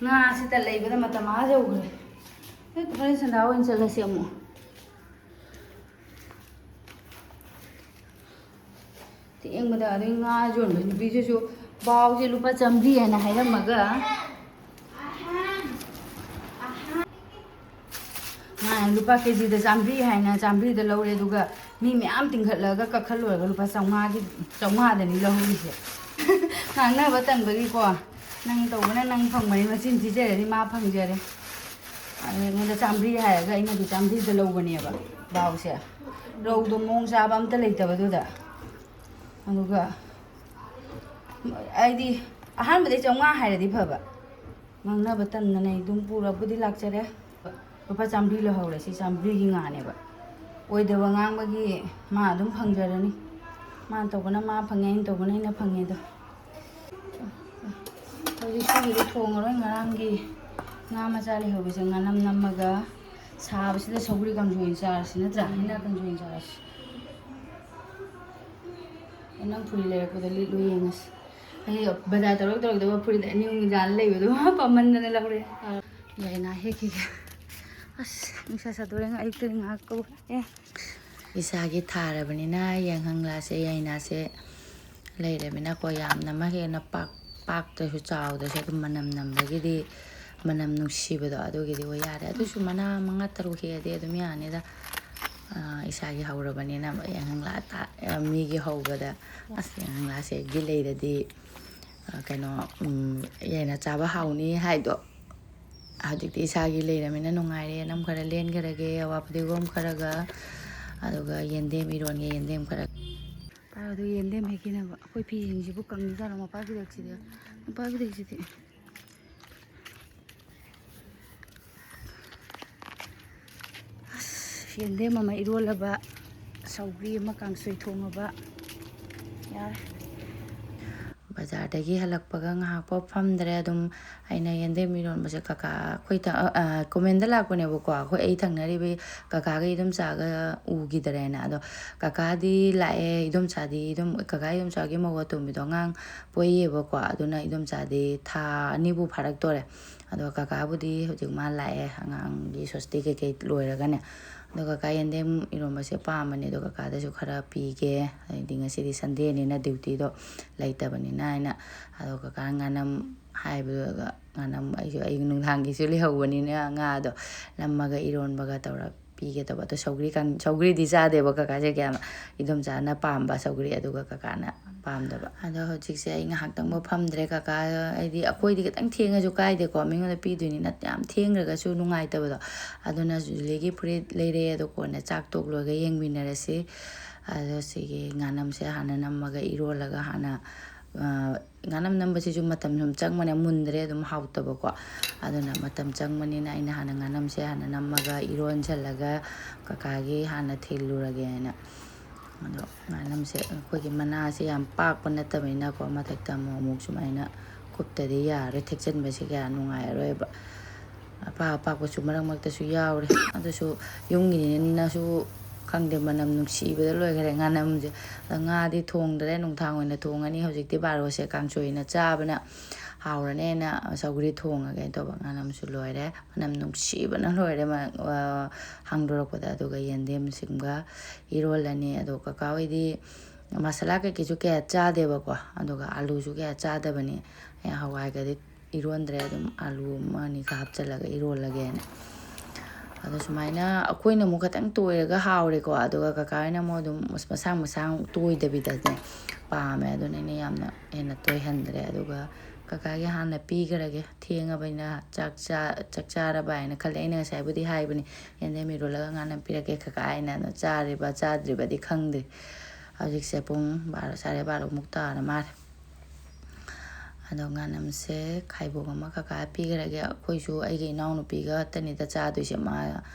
ꯉꯥꯁꯤꯗ ꯂꯩꯕꯗ ꯃꯇꯝ ꯑꯥ ꯌꯧꯈ꯭ꯔꯦ꯫ ꯍꯦꯛ ꯍꯣꯔꯦꯟ ꯁꯟꯗꯥ ꯑꯣꯏꯅ ꯆꯠꯂꯁꯤ ꯑꯃꯨꯛ꯫ ꯊꯦꯡꯕꯗ ꯑꯗꯩ ꯉꯥ ꯌꯣꯟꯕ ꯅꯨꯄꯤꯗꯨꯁꯨ ꯕꯥꯎꯁꯦ ꯂꯨꯄꯥ ꯆꯥꯝꯃꯔꯤ ꯍꯥꯏꯅ ꯍꯥꯏꯔꯝꯃꯒ, ꯃꯥꯅ ꯂꯨꯄꯥ ꯀꯦꯖꯤꯗ ꯆꯥꯝꯃꯔꯤ ꯍꯥꯏꯅ ꯆꯥꯝꯃꯔꯤꯗ ꯂꯧꯔꯦ, ꯑꯗꯨꯒ ꯃꯤ ꯃꯌꯥꯝ ꯇꯤꯡꯈꯠꯂꯒ ꯀꯛꯈꯠꯂꯨꯔꯒ ꯂꯨꯄꯥ ꯆꯥꯝꯃꯉꯥꯒꯤ, ꯆꯥꯝꯃꯉꯥꯗꯅꯤ ꯂꯧꯍꯧꯔꯤꯁꯦ꯫ ꯉꯥꯡꯅꯕ ꯇꯟꯕꯒꯤꯀꯣ, ꯅꯪ ꯇꯧꯕꯅ ꯅꯪ ꯐꯪꯕꯅꯤ, ꯃꯆꯤꯟ ꯊꯤꯖꯔꯗꯤ ꯃꯥ ꯐꯪꯖꯔꯦ꯫ ꯑꯗꯨ ꯑꯩꯉꯣꯟꯗ ꯆꯥꯝꯃꯔꯤ ꯍꯥꯏꯔꯒ ꯑꯩꯅꯗꯤ ꯆꯥꯝꯃꯔꯤꯗ ꯂꯧꯕꯅꯦꯕ ꯕꯥꯎꯁꯦ꯫ ꯔꯧꯗꯣ ꯃꯑꯣꯡ ꯆꯥꯕ ꯑꯝꯇ ꯂꯩꯇꯕꯗꯨꯗ꯫ ꯑꯗꯨꯒ ꯑꯩꯗꯤ ꯑꯍꯥꯟꯕꯗꯩ ꯆꯥꯝꯃꯉꯥ ꯍꯥꯏꯔꯗꯤ ꯐꯕ, ꯉꯥꯡꯅꯕ ꯇꯟꯗꯅ ꯑꯩ ꯑꯗꯨꯝ ꯄꯨꯔꯕꯨꯗꯤ ꯂꯥꯛꯆꯔꯦ꯫ ꯂꯨꯄꯥ ꯆꯥꯝꯃꯔꯤ ꯂꯧꯍꯧꯔꯦ, ꯁꯤ ꯆꯥꯝꯃꯔꯤꯒꯤ ꯉꯥꯅꯦꯕ꯫ ꯑꯣꯏꯗꯕ ꯉꯥꯡꯕꯒꯤ ꯃꯥ ꯑꯗꯨꯝ ꯐꯪꯖꯔꯅꯤ, ꯃꯥꯅ ꯇꯧꯕꯅ ꯃꯥ ꯐꯪꯉꯦ, ꯑꯩꯅ ꯇꯧꯕꯅ ꯑꯩꯅ ꯐꯪꯉꯦ ꯑꯗꯣ꯫ ꯍꯧꯖꯤꯛ ꯁꯤꯒꯤꯗꯤ ꯊꯣꯡꯉꯔꯣꯏ, ꯉꯔꯥꯡꯒꯤ ꯉꯥ ꯃꯆꯥ ꯂꯩꯍꯧꯕꯁꯦ ꯉꯥꯅꯝ ꯅꯝꯃꯒ ꯁꯥꯕꯁꯤꯗ ꯁꯧꯒ꯭ꯔꯤ ꯀꯥꯡꯁꯣꯏ ꯑꯣꯏꯅ ꯆꯥꯔꯁꯤ ꯅꯠꯇ꯭ꯔꯥ? ꯍꯩꯅꯥ ꯀꯥꯡꯁꯣꯏ ꯑꯣꯏꯅ ꯆꯥꯔꯁꯤ꯫ ꯑꯦ, ꯅꯪ ꯐꯨꯔꯤ ꯂꯩꯔꯛꯄꯗ ꯂꯤꯠꯂꯨ ꯌꯦꯡꯉꯁꯤ꯫ ꯑꯩ ꯕꯖꯥꯔ ꯇꯧꯔꯛ ꯇꯧꯔꯛꯇꯕ ꯐꯨꯔꯤꯠ ꯑꯅꯤ ꯑꯍꯨꯝꯒꯤ ꯖꯥꯜ ꯂꯩꯕꯗꯨ ꯄꯥꯝꯃꯟꯗꯅ ꯂꯧꯔꯦ꯫ ꯌꯥꯏꯅꯥ ꯍꯦꯛꯈꯤꯒꯦ꯫ ꯑꯁ, ꯅꯨꯡꯁꯥ ꯁꯥꯗꯣꯔꯦ꯫ ꯑꯌꯨꯛꯇꯗꯤ ꯉꯥꯏꯍꯥꯛ ꯀꯧ-, ꯑꯦ꯫ ꯏꯁꯥꯒꯤ ꯊꯥꯔꯕꯅꯤꯅ ꯌꯥꯏꯉꯪꯂꯥꯁꯦ, ꯌꯥꯏꯅꯥꯁꯦ ꯂꯩꯔꯃꯤꯅꯀꯣ, ꯌꯥꯝꯅ ꯑꯃ ꯍꯦꯟꯅ ꯄꯥꯛ-, ꯄꯥꯛꯇ꯭ꯔꯁꯨ ꯆꯥꯎꯗ꯭ꯔꯁꯨ ꯑꯗꯨꯝ ꯃꯅꯝ ꯅꯝꯕꯒꯤꯗꯤ, ꯃꯅꯝ ꯅꯨꯡꯁꯤꯕꯗꯣ ꯑꯗꯨꯒꯤꯗꯤ ꯑꯣꯏ ꯌꯥꯔꯦ꯫ ꯑꯗꯨꯁꯨ ꯃꯅꯥ ꯃꯉꯥ ꯇꯔꯨꯛ ꯍꯦꯛꯑꯗꯤ ꯑꯗꯨꯝ ꯌꯥꯅꯤꯗ꯫ ꯑꯥ, ꯏꯁꯥꯒꯤ ꯍꯧꯔꯕꯅꯤꯅ ꯌꯥꯏꯉꯪꯂꯥ ꯊꯥ-, ꯃꯤꯒꯤ ꯍꯧꯕꯗ, ꯑꯁ, ꯌꯥꯏꯉꯪꯂꯥꯁꯦ ꯒꯤ ꯂꯩꯔꯗꯤ, ꯑꯥ, ꯀꯩꯅꯣ, ꯎꯝ, ꯌꯥꯏꯅꯥ ꯆꯥꯕ ꯍꯥꯎꯅꯤ ꯍꯥꯏꯗꯣ꯫ ꯍꯧꯖꯤꯛꯇꯤ ꯏꯁꯥꯒꯤ ꯂꯩꯔꯃꯤꯅ ꯅꯨꯡꯉꯥꯏꯔꯦ꯫ ꯅꯝ ꯈꯔ ꯂꯦꯟꯈ꯭ꯔꯒꯦ, ꯑꯋꯥ ꯐꯗꯤꯒꯣꯝ ꯈꯔꯒ, ꯑꯗꯨꯒ ꯌꯦꯟꯗꯦꯝ ꯏꯔꯣꯟꯒꯦ, ꯌꯦꯟꯗꯦꯝ ꯈꯔ꯫ ꯄꯥꯏꯌꯨ, ꯑꯗꯨ ꯌꯦꯟꯗꯦꯝ ꯍꯦꯛꯈꯤꯅꯕ꯫ ꯑꯩꯈꯣꯏ ꯐꯤꯁꯤꯡꯁꯤꯕꯨ ꯀꯪꯖꯥꯠꯂꯣ? ꯃꯄꯥ ꯐꯤꯗꯛꯁꯤꯗꯤ, ꯃꯄꯥ ꯐꯤꯗꯛꯁꯤꯗꯤ꯫ ꯑꯁ, ꯌꯦꯟꯗꯦꯝ ꯑꯃ ꯏꯔꯣꯜꯂꯕ, ꯁꯧꯒ꯭ꯔꯤ ꯑꯃ ꯀꯥꯡꯁꯣꯏ ꯊꯣꯡꯉꯕ, ꯌꯥꯔꯦ꯫ ꯕꯖꯥꯔꯗꯒꯤ ꯍꯜꯂꯛꯄꯒ ꯉꯥꯏꯍꯥꯛ ꯄꯥꯎ ꯐꯝꯗ꯭ꯔꯦ꯫ ꯑꯗꯨꯝ ꯑꯩꯅ ꯌꯦꯟꯗꯦꯝ ꯏꯔꯣꯟꯕꯁꯦ ꯀꯀꯥ, ꯑꯩꯈꯣꯏ ꯊ-, ꯑ, ꯑ, comment ꯂꯥꯛꯄꯅꯦꯕꯀꯣ, ꯑꯩꯈꯣꯏ ꯑꯩ ꯊꯪꯅꯔꯤꯕ ꯀꯀꯥꯒ ꯏꯗꯣꯝꯆꯥꯒ ꯎꯈꯤꯗ꯭ꯔꯦꯅ꯫ ꯑꯗꯣ ꯀꯀꯥꯗꯤ ꯂꯥꯛꯑꯦ, ꯏꯗꯣꯝꯆꯥꯗꯤ, ꯏꯗꯣꯝ-, ꯀꯀꯥ ꯏꯗꯣꯝꯆꯥꯒꯤ ꯃꯧ ꯑꯇꯣꯝꯕꯤꯗꯣ ꯑꯉꯥꯡ ꯄꯣꯛꯏꯌꯦꯕꯀꯣ, ꯑꯗꯨꯅ ꯏꯗꯣꯝꯆꯥꯗꯤ ꯊꯥ ꯑꯅꯤꯕꯨ ꯐꯥꯔꯛꯇꯣꯔꯦ꯫ ꯑꯗꯣ ꯀꯀꯥꯕꯨꯗꯤ ꯍꯧꯖꯤꯛ ꯃꯥ ꯂꯥꯛꯑꯦ, ꯑꯉꯥꯡꯒꯤ ꯁꯣꯁꯇꯤ ꯀꯩꯀꯩ ꯂꯣꯏꯔꯒꯅꯦ꯫ ꯑꯗꯣ ꯀꯀꯥ ꯌꯦꯟꯗꯦꯝ ꯏꯔꯣꯟꯕꯁꯦ ꯄꯥꯝꯕꯅꯦ, ꯑꯗꯣ ꯀꯀꯥꯗꯁꯨ ꯈꯔ ꯄꯤꯒꯦ, ꯍꯥꯏꯗꯤ ꯉꯁꯤꯗꯤ Sunday ꯅꯤꯅ duty ꯗꯣ ꯂꯩꯇꯕꯅꯤꯅ ꯍꯥꯏꯅ꯫ ꯑꯗꯣ ꯀꯀꯥ ꯉꯥꯅꯝ ꯍꯥꯏꯕꯗꯨꯒ, ꯉꯥꯅꯝ ꯑꯩꯁꯨ ꯑꯩ ꯅꯨꯡꯗꯥꯡꯒꯤꯁꯨ ꯂꯩꯍꯧꯕꯅꯤꯅ ꯉꯥꯗꯣ ꯅꯝꯃꯒ ꯏꯔꯣꯟꯕꯒ ꯇꯧꯔ ꯄꯤꯒꯦ ꯇꯧꯕ꯫ ꯑꯗꯣ ꯁꯧꯒ꯭ꯔꯤ ꯀꯥꯡ-, ꯁꯧꯒ꯭ꯔꯤꯗꯤ ꯆꯥꯗꯦꯕ ꯀꯀꯥꯁꯦ ꯀꯌꯥ, ꯏꯗꯣꯝꯆꯥꯅ ꯄꯥꯝꯕ ꯁꯧꯒ꯭ꯔꯤ, ꯑꯗꯨꯒ ꯀꯀꯥꯅ ꯄꯥꯝꯗꯕ꯫ ꯑꯗꯣ ꯍꯧꯖꯤꯛꯁꯦ ꯑꯩ ꯉꯥꯏꯍꯥꯛꯇꯪ ꯐꯥꯎ ꯐꯝꯗ꯭ꯔꯦ꯫ ꯀꯀꯥ, ꯍꯥꯏꯗꯤ ꯑꯩꯈꯣꯏꯗꯤ ꯈꯤꯇꯪ ꯊꯦꯡꯉꯁꯨ ꯀꯥꯏꯗꯦꯀꯣ, ꯃꯤꯉꯣꯟꯗ ꯄꯤꯗꯣꯏꯅꯤꯅ ꯌꯥꯝ ꯊꯦꯡꯈ꯭ꯔꯒꯁꯨ ꯅꯨꯡꯉꯥꯏꯇꯕꯗꯣ꯫ ꯑꯗꯨꯅ ꯖꯨꯂꯤꯒꯤ ꯐꯨꯔꯤꯠ ꯂꯩꯔꯛꯑꯦ, ꯑꯗꯣ ꯀꯣꯟꯅ ꯆꯥꯛ ꯇꯣꯛ ꯂꯣꯏꯔꯒ ꯌꯦꯡꯃꯤꯟꯅꯔꯁꯤ꯫ ꯑꯗꯣ ꯁꯤꯒꯤ ꯉꯥꯅꯝꯁꯦ ꯍꯥꯟꯅ ꯅꯝꯃꯒ ꯏꯔꯣꯜꯂꯒ ꯍꯥꯟꯅ, ꯑ, ꯉꯥꯅꯝ ꯅꯝꯕꯁꯤꯁꯨ ꯃꯇꯝ ꯁꯨꯝ ꯆꯪꯕꯅꯦ, ꯃꯨꯟꯗ꯭ꯔꯦ ꯑꯗꯨꯝ ꯍꯥꯎꯇꯕꯀꯣ꯫ ꯑꯗꯨꯅ ꯃꯇꯝ ꯆꯪꯕꯅꯤꯅ ꯑꯩꯅ ꯍꯥꯟꯅ ꯉꯥꯅꯝꯁꯦ ꯍꯥꯟꯅ ꯅꯝꯃꯒ ꯏꯔꯣꯟꯁꯜꯂꯒ ꯀꯀꯥꯒꯤ ꯍꯥꯟꯅ ꯊꯤꯜꯂꯨꯔꯒꯦ ꯍꯥꯏꯅ꯫ ꯑꯗꯣ ꯉꯥꯅꯝꯁꯦ ꯑꯩꯈꯣꯏꯒꯤ ꯃꯅꯥꯁꯦ ꯌꯥꯝ ꯄꯥꯛꯄ ꯅꯠꯇꯕꯅꯤꯅꯀꯣ, ꯃꯊꯛꯇ ꯑꯃꯨꯛ ꯑꯃꯨꯛ ꯁꯨꯃꯥꯏꯅ ꯀꯨꯞꯇꯗꯤ ꯌꯥꯔꯔꯣꯏ, ꯊꯦꯛꯆꯟꯕꯁꯦ ꯀꯌꯥ ꯅꯨꯡꯉꯥꯏꯔꯔꯣꯏꯕ꯫ ꯑꯄꯥꯛ ꯑꯄꯥꯛꯄꯁꯨ ꯃꯔꯛ ꯃꯔꯛꯇꯁꯨ ꯌꯥꯎꯔꯦ꯫ ꯑꯗꯨꯁꯨ ꯌꯨꯝꯒꯤꯅꯤꯅꯁꯨ ꯈꯪꯗꯦ, ꯃꯅꯝ ꯅꯨꯡꯁꯤꯕꯗ ꯂꯣꯏꯈ꯭ꯔꯦ ꯉꯥꯅꯝꯁꯦ꯫ ꯑꯗ ꯉꯥꯗꯤ ꯊꯣꯡꯗ꯭ꯔꯦ, ꯅꯨꯡꯗꯥꯡ ꯑꯣꯏꯅ ꯊꯣꯡꯉꯅꯤ꯫ ꯍꯧꯖꯤꯛꯇꯤ ꯕꯥꯔꯣꯁꯦ ꯀꯥꯡꯁꯣꯏꯅ ꯆꯥꯕꯅ ꯍꯥꯎꯔꯅꯦꯅ ꯁꯧꯒ꯭ꯔꯤ ꯊꯣꯡꯉꯒꯦ ꯇꯧꯕ꯫ ꯉꯥꯅꯝꯁꯨ ꯂꯣꯏꯔꯦ, ꯃꯅꯝ ꯅꯨꯡꯁꯤꯕꯅ ꯂꯣꯏꯔꯦ꯫ ꯃ-, ꯑ, ꯍꯥꯡꯗꯣꯔꯛꯄꯗ꯫ ꯑꯗꯨꯒ ꯌꯦꯟꯗꯦꯝꯁꯤꯡꯒ ꯏꯔꯣꯜꯂꯅꯤ꯫ ꯑꯗꯣ ꯀꯀꯥ ꯍꯣꯏꯗꯤ ꯃꯁꯥꯂꯥ ꯀꯩꯀꯩꯁꯨ ꯀꯌꯥ ꯆꯥꯗꯦꯕꯀꯣ, ꯑꯗꯨꯒ ꯑꯥꯂꯨꯁꯨ ꯀꯌꯥ ꯆꯥꯗꯕꯅꯤ꯫ ꯑꯩ ꯍꯋꯥꯏꯒꯗꯤ ꯏꯔꯣꯟꯗ꯭ꯔꯦ, ꯑꯗꯨꯝ ꯑꯥꯂꯨ ꯑꯃ ꯑꯅꯤꯒ ꯍꯥꯞꯆꯤꯜꯂꯒ ꯏꯔꯣꯜꯂꯒꯦꯅ꯫ ꯑꯗꯣ ꯁꯨꯃꯥꯏꯅ ꯑꯩꯈꯣꯏꯅ ꯑꯃꯨꯛ ꯈꯤꯇꯪ ꯇꯣꯏꯔꯒ ꯍꯥꯎꯔꯦꯀꯣ, ꯑꯗꯨꯒ ꯀꯀꯥ ꯍꯣꯏꯅ ꯑꯃꯨꯛ ꯑꯗꯨꯝ ꯃꯁꯥꯡ ꯃꯁꯥꯡ ꯇꯣꯏꯗꯕꯤꯗꯅꯦ ꯄꯥꯝꯃꯦ꯫ ꯑꯗꯨꯅ ꯑꯩꯅ ꯌꯥꯝꯅ ꯍꯦꯟꯅ ꯇꯣꯏꯍꯟꯗ꯭ꯔꯦ꯫ ꯑꯗꯨꯒ ꯀꯀꯥꯒꯤ ꯍꯥꯟꯅ ꯄꯤꯈ꯭ꯔꯒꯦ, ꯊꯦꯡꯉꯕꯅꯤꯅ ꯆꯥꯛ ꯆꯥ-, ꯆꯥꯛ ꯆꯥꯔꯕ ꯍꯥꯏꯅ ꯈꯜꯂꯦ꯫ ꯑꯩꯅ ꯉꯁꯥꯏꯕꯨꯗꯤ ꯍꯥꯏꯕꯅꯤ, "ꯌꯦꯟꯗꯦꯝ ꯏꯔꯣꯜꯂꯒ ꯉꯥꯅꯝ ꯄꯤꯔꯛꯀꯦ ꯀꯀꯥ" ꯍꯥꯏꯅ꯫ ꯑꯗꯣ ꯆꯥꯔꯤꯕ ꯆꯥꯗ꯭ꯔꯤꯕꯗꯤ ꯈꯪꯗ꯭ꯔꯤ꯫ ꯍꯧꯖꯤꯛꯁꯦ ꯄꯨꯡ ꯕꯥꯔꯣ, ꯁꯥꯔꯦ ꯕꯥꯔꯣꯃꯨꯛ ꯇꯥꯔ ꯃꯥꯜꯂꯦ꯫ ꯑꯗꯣ ꯉꯥꯅꯝꯁꯦ ꯈꯥꯏꯕꯣꯛ ꯑꯃ ꯀꯀꯥ ꯄꯤꯈ꯭ꯔꯒꯦ꯫ ꯑꯩꯈꯣꯏꯁꯨ, ꯑꯩꯒꯤ ꯏꯅꯥꯎꯅꯨꯄꯤꯒ ꯈꯛꯇꯅꯤꯗ ꯆꯥꯗꯣꯏꯁꯦ꯫ ꯃꯥ,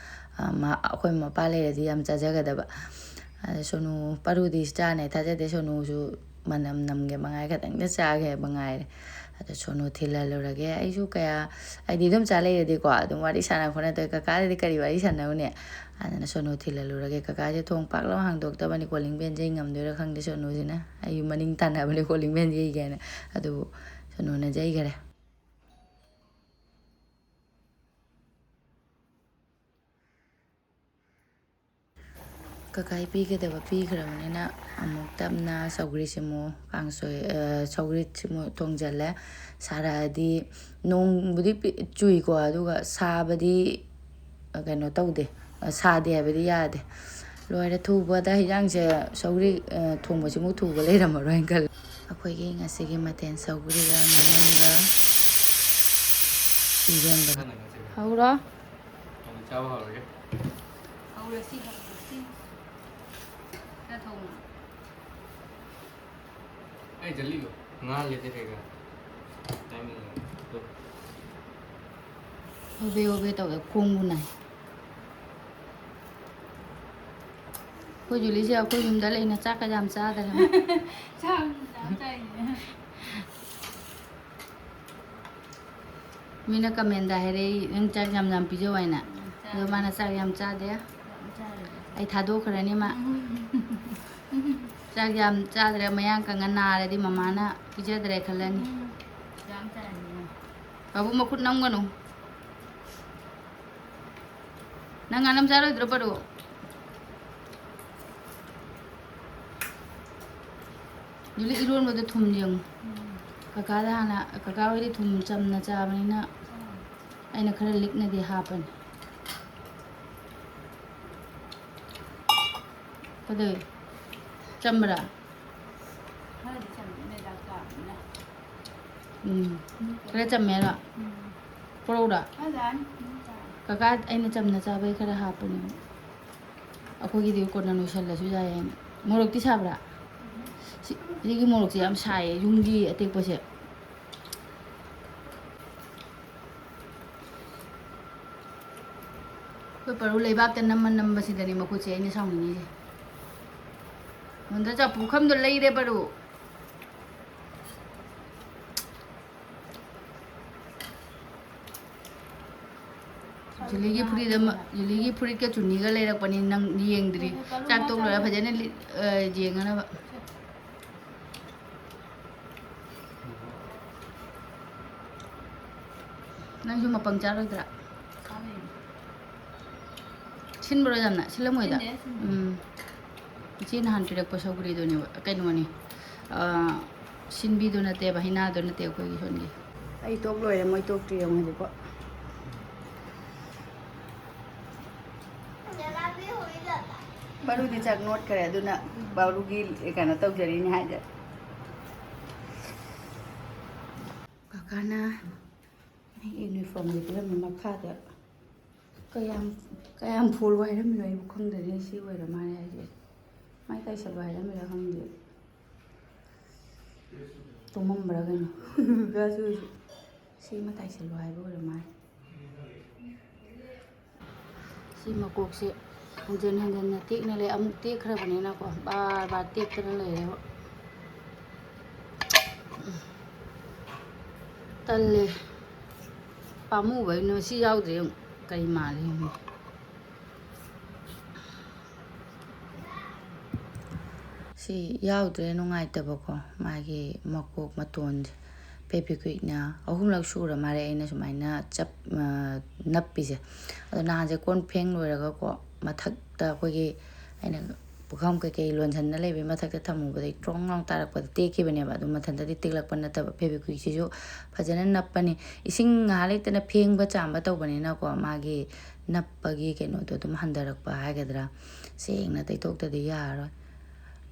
ꯑ, ꯃꯥ, ꯑꯩꯈꯣꯏ ꯃꯄꯥ ꯂꯩꯔꯗꯤ ꯌꯥꯝ ꯆꯥꯖꯒꯗꯕ꯫ ꯑꯗ ꯁꯣꯅꯨ ꯄꯥꯔꯨꯗꯤ ꯆꯥꯅꯦ ꯊꯥꯖꯗꯦ꯫ ꯁꯣꯅꯨꯁꯨ ꯃꯅꯝ ꯅꯝꯒꯦ ꯃꯉꯥꯏ ꯈꯛꯇꯪꯗ ꯆꯥꯒꯦ ꯍꯥꯏꯕ ꯉꯥꯏꯔꯦ꯫ ꯑꯗꯣ ꯁꯣꯅꯨ ꯊꯤꯜꯍꯜꯂꯨꯔꯒꯦ꯫ ꯑꯩꯁꯨ ꯀꯌꯥ, ꯑꯩꯗꯤ ꯑꯗꯨꯝ ꯆꯥ ꯂꯩꯔꯗꯤꯀꯣ, ꯑꯗꯨꯝ ꯋꯥꯔꯤ ꯁꯥꯟꯅ ꯈꯣꯠꯅ ꯇꯧꯋꯦ꯫ ꯀꯀꯥꯗꯗꯤ ꯀꯔꯤ ꯋꯥꯔꯤ ꯁꯥꯟꯅꯔꯨꯅꯤ? ꯑꯗꯨꯅ ꯁꯣꯅꯨ ꯊꯤꯜꯍꯜꯂꯨꯔꯒꯦ꯫ ꯀꯀꯥꯁꯦ ꯊꯣꯡ ꯄꯥꯛ ꯂꯥꯎ ꯍꯥꯡꯗꯣꯛꯇꯕꯅꯤ꯫ ꯀꯣꯂꯤꯡ ꯕꯦꯜ ꯌꯩ ꯉꯝꯗꯣꯏꯔꯥ ꯈꯪꯗꯦ ꯁꯣꯅꯨꯁꯤꯅ꯫ ꯑꯩ ꯃꯅꯤꯡ ꯇꯥꯟꯅꯕꯅꯦ ꯀꯣꯂꯤꯡ ꯕꯦꯜ ꯌꯩꯒꯦꯅ꯫ ꯑꯗꯨꯕꯨ ꯁꯣꯅꯨꯅ ꯌꯩꯈꯔꯦ꯫ ꯀꯀꯥꯏ ꯄꯤꯒꯗꯕ ꯄꯤꯈ꯭ꯔꯕꯅꯤꯅ ꯑꯃꯨꯛ ꯇꯞꯅ ꯁꯧꯒ꯭ꯔꯤꯁꯤꯃꯨꯛ ꯀꯥꯡꯁꯣꯏ, ꯑ, ꯁꯧꯒ꯭ꯔꯤꯁꯤꯃꯨꯛ ꯊꯣꯡꯖꯤꯜꯂꯦ꯫ ꯁꯥꯔꯛꯑꯗꯤ ꯅꯣꯡꯕꯨꯗꯤ ꯄꯤ-, ꯆꯨꯏꯀꯣ, ꯑꯗꯨꯒ ꯁꯥꯕꯗꯤ, ꯑ, ꯀꯩꯅꯣ ꯇꯧꯗꯦ, ꯑ, ꯁꯥꯗꯦ ꯍꯥꯏꯕꯗꯤ ꯌꯥꯗꯦ꯫ ꯂꯣꯏꯔꯦ ꯊꯨꯕꯗ ꯍꯤꯟꯖꯥꯡꯁꯦ, ꯁꯧꯒ꯭ꯔꯤ, ꯑ, ꯊꯣꯡꯕꯁꯤꯃꯨꯛ ꯊꯨꯕ ꯂꯩꯔꯝꯃꯔꯣꯏꯅ ꯈꯜꯂꯦ꯫ ꯑꯩꯈꯣꯏꯒꯤ ꯉꯁꯤꯒꯤ ꯃꯊꯦꯜ ꯁꯧꯒ꯭ꯔꯤꯒ ꯉꯥꯅꯝꯒ ꯏꯔꯣꯟꯕꯒ꯫ ꯍꯧꯔꯣ꯫ ꯑꯃꯨꯛ ꯆꯥꯕ ꯍꯧꯔꯒꯦ꯫ ꯍꯧꯔꯁꯤ, ꯍꯧꯔꯁꯤ꯫ ꯈꯔ ꯊꯧꯅ꯫ ꯑꯩ ꯖꯜꯂꯤꯗꯣ ꯉꯥꯜꯂꯦꯗ ꯀꯩꯀꯥ꯫ ꯇꯥꯏꯃꯤꯡꯗꯣ꯫ ꯍꯣꯕꯦ ꯍꯣꯕꯦ ꯇꯧꯋꯦ, ꯈꯣꯡꯕꯨ ꯅꯥꯏ꯫ ꯑꯩꯈꯣꯏ ꯖꯨꯂꯤꯁꯦ ꯑꯩꯈꯣꯏ ꯌꯨꯝꯗ ꯂꯩꯅ ꯆꯥꯛꯀ ꯌꯥꯝ ꯆꯥꯗꯅ꯫ ꯆꯥꯛ ꯌꯥꯝ ꯆꯥꯏꯅꯦ꯫ ꯃꯤꯅ ꯀꯃꯦꯟꯗ ꯍꯥꯏꯔꯛꯏ, "ꯅꯪ ꯆꯥꯛ ꯌꯥꯝ ꯌꯥꯝ ꯄꯤꯖꯧ" ꯍꯥꯏꯅ꯫ ꯑꯗꯣ ꯃꯥꯅ ꯆꯥꯛ ꯌꯥꯝ ꯆꯥꯗꯦ꯫ ꯌꯥꯝ ꯆꯥꯔꯦ꯫ ꯑꯩ ꯊꯥꯗꯣꯛꯈ꯭ꯔꯅꯤ ꯃꯥ꯫ ꯆꯥꯛ ꯌꯥꯝ ꯆꯥꯗ꯭ꯔꯦ, ꯃꯌꯥꯡ ꯀꯪꯉ ꯅꯥꯔꯗꯤ ꯃꯃꯥꯅ ꯄꯤꯖꯗ꯭ꯔꯦ ꯈꯜꯂꯅꯤ꯫ ꯎꯝ꯫ ꯌꯥꯝ ꯆꯥꯔꯦ꯫ ꯕꯥꯕꯨ, ꯃꯈꯨꯠ ꯅꯝꯒꯅꯨ꯫ ꯅꯪ ꯉꯥꯅꯝ ꯆꯥꯔꯣꯏꯗ꯭ꯔꯣ, ꯄꯔꯨ? ꯌꯨꯂꯤ, ꯏꯔꯣꯟꯕꯗ ꯊꯨꯝ ꯌꯦꯡꯉꯨ꯫ ꯎꯝ꯫ ꯀꯀꯥꯗ ꯍꯥꯟꯅ, ꯀꯀꯥ ꯍꯣꯏꯗꯤ ꯊꯨꯝ ꯆꯝꯅ ꯆꯥꯕꯅꯤꯅ ꯎꯝ꯫ ꯑꯩꯅ ꯈꯔ ꯂꯤꯛꯅꯗꯤ ꯍꯥꯞꯄꯅꯤ꯫ ꯀꯗꯧ? ꯆꯝꯕ꯭ꯔꯥ? ꯈꯔꯗꯤ ꯆꯝꯃꯦ, ꯃꯦꯗꯥ ꯆꯥꯕꯅꯤꯅ꯫ ꯎꯝ꯫ ꯈꯔ ꯆꯝꯃꯦ ꯍꯥꯏꯔꯣ? ꯎꯝ꯫ ꯄꯣꯔꯧꯔꯥ? ꯐꯖꯅꯤ꯫ ꯎꯝ, ꯆꯥꯔꯦ꯫ ꯀꯀꯥ, ꯑꯩꯅ ꯆꯝꯅ ꯆꯥꯕꯩ ꯈꯔ ꯍꯥꯞꯄꯅꯦ꯫ ꯑꯩꯈꯣꯏꯒꯤꯗꯤ ꯀꯣꯟꯅ ꯂꯣꯏꯁꯜꯂꯁꯨ ꯌꯥꯏ ꯍꯥꯏꯅ꯫ ꯃꯣꯔꯣꯛꯇꯤ ꯁꯥꯕ꯭ꯔꯥ? ꯁꯤ-, ꯁꯤꯒꯤ ꯃꯣꯔꯣꯛꯁꯦ ꯌꯥꯝ ꯁꯥꯏꯌꯦ, ꯌꯨꯝꯒꯤ ꯑꯇꯦꯛꯄꯁꯦ꯫ ꯑꯩꯈꯣꯏ ꯄꯔꯨ ꯂꯩꯕꯥꯛꯇ ꯅꯝꯃ ꯅꯝꯕꯁꯤꯗꯅꯦ ꯃꯈꯨꯠꯁꯦ ꯑꯩꯅ ꯁꯥꯎꯅꯤꯡꯉꯤꯁꯦ꯫ ꯅꯣꯟꯗ ꯆꯥ ꯄꯨꯈꯝꯗꯣ ꯂꯩꯔꯦ ꯄꯔꯨ꯫ ꯖꯨꯂꯤꯒꯤ ꯐꯨꯔꯤꯠ ꯑꯃ, ꯖꯨꯂꯤꯒꯤ ꯐꯨꯔꯤꯠꯀ ꯆꯨꯟꯅꯤꯒ ꯂꯩꯔꯛꯄꯅꯤ, ꯅꯪ ꯌꯦꯡꯗ꯭ꯔꯤ꯫ ꯆꯥꯛ ꯇꯣꯛ ꯂꯣꯏꯔ ꯐꯖꯅ ꯂꯤ-, ꯑ, ꯌꯦꯡꯉꯅꯕ꯫ ꯅꯪꯁꯨ ꯃꯄꯪ ꯆꯥꯔꯣꯏꯗ꯭ꯔꯥ? ꯆꯥꯅꯤꯡꯉꯤ꯫ ꯁꯤꯟꯕ꯭ꯔꯣ ꯌꯥꯝꯅ? ꯁꯤꯜꯂꯝꯃꯣꯏꯗ? ꯁꯤꯟꯗꯦ, ꯁꯤꯟꯗꯦ꯫ ꯎꯝ꯫ ꯏꯆꯦ ꯅꯍꯥꯟ ꯄꯤꯔꯛꯄ ꯁꯧꯒ꯭ꯔꯤꯗꯨꯅꯦꯕ, ꯀꯩꯅꯣꯅꯤ, ꯑ, ꯁꯤꯟꯕꯤꯗꯨ ꯅꯠꯇꯦꯕ, ꯍꯩꯅꯥꯗꯨ ꯅꯠꯇꯦ ꯑꯩꯈꯣꯏꯒꯤ ꯁꯣꯟꯒꯤ꯫ ꯑꯩ ꯇꯣꯛ ꯂꯣꯏꯔꯦ, ꯃꯣꯏ ꯇꯣꯛꯇ꯭ꯔꯤ ꯌꯦꯡꯉꯨ ꯍꯧꯖꯤꯛꯐꯥꯎ꯫ ꯕꯥꯔꯨꯗꯤ ꯆꯥꯛ ꯅꯣꯠꯈ꯭ꯔꯦ, ꯑꯗꯨꯅ ꯕꯥꯔꯨꯒꯤ ꯀꯩꯅꯣ ꯇꯧꯖꯔꯤꯅꯤ ꯍꯥꯏꯗ꯫ ꯀꯀꯥꯅ ꯑꯩꯒꯤ ꯌꯨꯅꯤꯐꯣꯔꯝꯁꯦ ꯄꯤꯔꯝꯃꯤ ꯃꯈꯥꯗ꯫ ꯀꯌꯥꯝ, ꯀꯌꯥꯝ ꯐꯣꯜꯂꯣ ꯍꯥꯏꯔꯝꯃꯤꯅꯣ ꯑꯩꯕꯨ ꯈꯪꯗ꯭ꯔꯦꯅꯦ꯫ ꯁꯤ ꯑꯣꯏꯔ ꯃꯥꯜꯂꯦ ꯍꯥꯏꯁꯦ꯫ ꯃꯥꯏ ꯇꯥꯏꯁꯜꯂꯣ ꯍꯥꯏꯔꯝꯃꯤꯔ ꯈꯪꯗꯦ꯫ ꯇꯨꯝꯃꯝꯕ꯭ꯔꯥ ꯀꯩꯅꯣ꯫ ꯒꯥꯁꯨ ꯁꯤ ꯑꯃ ꯇꯥꯏꯁꯜꯂꯣ ꯍꯥꯏꯕ ꯑꯣꯏꯔ ꯃꯥꯜꯂꯦ꯫ ꯁꯤ ꯃꯀꯣꯛꯁꯦ ꯍꯟꯖꯟ ꯍꯟꯖꯟꯅ ꯇꯦꯛꯅ ꯂꯩ꯫ ꯑꯃꯨꯛ ꯇꯦꯛꯈ꯭ꯔꯕꯅꯤꯅꯀꯣ, ꯕꯥꯔ ꯕꯥꯔ ꯇꯦꯛꯇꯅ ꯂꯩꯔꯦꯕ꯫ ꯇꯜꯂꯦ꯫ ꯄꯥꯝꯃꯨꯕꯩꯅꯣ ꯁꯤ ꯌꯥꯎꯗ꯭ꯔꯦ꯫ ꯌꯦꯡꯉꯨ, ꯀꯔꯤ ꯃꯥꯜꯂꯤ ꯌꯦꯡꯉꯨ꯫ ꯁꯤ ꯌꯥꯎꯗ꯭ꯔꯦ, ꯅꯨꯡꯉꯥꯏꯇꯕꯀꯣ꯫ ꯃꯥꯒꯤ ꯃꯀꯣꯛ ꯃꯇꯣꯟꯁꯦ ꯐꯦꯕꯤꯀ꯭ꯋꯤꯛꯅ ꯑꯍꯨꯝꯂꯛ ꯁꯨꯔ ꯃꯥꯜꯂꯦ ꯑꯩꯅ ꯁꯨꯃꯥꯏꯅ ꯆꯞ-, ꯑ, ꯅꯞꯄꯤꯁꯦ꯫ ꯑꯗꯣ ꯅꯍꯥꯟꯁꯦ ꯀꯣꯟ ꯐꯦꯡ ꯂꯣꯏꯔꯒꯀꯣ, ꯃꯊꯛꯇ ꯑꯩꯈꯣꯏꯒꯤ ꯑꯩꯅ ꯄꯨꯈꯝ ꯀꯩꯀꯩ ꯂꯣꯟꯁꯤꯟꯅ ꯂꯩꯕꯩ ꯃꯊꯛꯇ ꯊꯝꯃꯨꯕꯗꯩ ꯇ꯭ꯔꯣꯡ ꯂꯥꯎ ꯇꯥꯔꯛꯄꯗ ꯇꯦꯛꯈꯤꯕꯅꯦꯕ꯫ ꯑꯗꯨ ꯃꯊꯟꯇꯗꯤ ꯇꯦꯛꯂꯛꯄ ꯅꯠꯇꯕ, ꯐꯦꯕꯤꯀ꯭ꯋꯤꯛꯁꯤꯁꯨ ꯐꯖꯅ ꯅꯞꯄꯅꯤ꯫ ꯏꯁꯤꯡ ꯉꯥꯏꯍꯥꯛ ꯂꯩꯇꯅ ꯐꯦꯡꯕ ꯆꯥꯝꯕ ꯇꯧꯕꯅꯤꯅꯀꯣ, ꯃꯥꯒꯤ ꯅꯞꯄꯒꯤ ꯀꯩꯅꯣꯗꯣ ꯑꯗꯨꯝ ꯍꯟꯊꯔꯛꯄ ꯍꯥꯏꯒꯗ꯭ꯔꯥ, ꯁꯦꯡꯅ ꯇꯩꯊꯣꯛꯇꯗꯤ ꯌꯥꯔꯔꯣꯏ꯫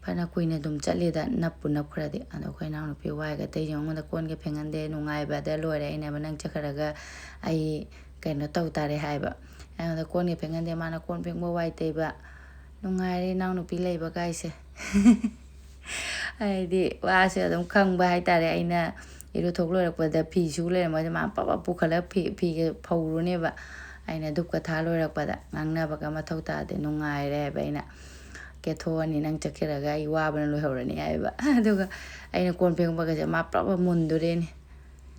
ꯐꯅ ꯀꯨꯏꯅ ꯑꯗꯨꯝ ꯆꯠꯂꯤꯗ ꯅꯞꯄꯨ ꯅꯞꯈ꯭ꯔꯗꯤ꯫ ꯑꯗꯣ ꯑꯩꯈꯣꯏ ꯏꯅꯥꯎꯅꯨꯄꯤ ꯋꯥꯏꯒ ꯇꯩꯁꯦ ꯑꯩꯉꯣꯟꯗ ꯀꯣꯟꯒ ꯐꯦꯡꯍꯟꯗꯦ, ꯅꯨꯡꯉꯥꯏꯕꯗ ꯂꯣꯏꯔꯦ꯫ ꯑꯩꯅ ꯍꯥꯏꯕ, "ꯅꯪ ꯆꯠꯈ꯭ꯔꯒ ꯑꯩ ꯀꯩꯅꯣ ꯇꯧ ꯇꯥꯔꯦ" ꯍꯥꯏꯕ꯫ ꯑꯩꯉꯣꯟꯗ ꯀꯣꯟꯒ ꯐꯦꯡꯍꯟꯗꯦ, ꯃꯥꯅ ꯀꯣꯟ ꯐꯦꯡꯕ, ꯋꯥꯏ ꯇꯩꯕ꯫ ꯅꯨꯡꯉꯥꯏꯔꯦ ꯏꯅꯥꯎꯅꯨꯄꯤ ꯂꯩꯕ ꯀꯥꯏꯁꯦ꯫ ꯍꯥꯏꯗꯤ ꯋꯥꯁꯦ ꯑꯗꯨꯝ ꯈꯪꯕ ꯍꯥꯏꯇꯥꯔꯦ꯫ ꯑꯩꯅ ꯏꯔꯨꯊꯣꯛ ꯂꯣꯏꯔꯛꯄꯗ ꯐꯤ ꯁꯨ ꯂꯩꯔꯝꯃꯗꯤ ꯃꯥꯅ ꯄꯞ ꯄꯞ ꯄꯨꯈꯠꯂꯒ ꯐꯤ, ꯐꯤꯒ ꯐꯧꯔꯨꯅꯦꯕ꯫ ꯑꯩꯅ ꯙꯨꯞꯀ ꯊꯥ ꯂꯣꯏꯔꯛꯄꯗ ꯉꯥꯡꯅꯕꯒ ꯃꯊꯧ ꯇꯥꯗꯦ, ꯅꯨꯡꯉꯥꯏꯔꯦ ꯍꯥꯏꯕ ꯑꯩꯅ꯫ "ꯀꯦꯊꯣꯛꯑꯅꯤ, ꯅꯪ ꯆꯠꯈꯤꯔꯒ ꯑꯩ ꯋꯥꯕꯅ ꯂꯣꯏꯍꯧꯔꯅꯤ" ꯍꯥꯏꯕ꯫ ꯑꯗꯨꯒ ꯑꯩꯅ ꯀꯣꯟ ꯐꯦꯡꯕꯒꯁꯦ ꯃꯥ ꯄꯨꯂꯞ ꯃꯨꯟꯗꯣꯔꯦꯅꯦ꯫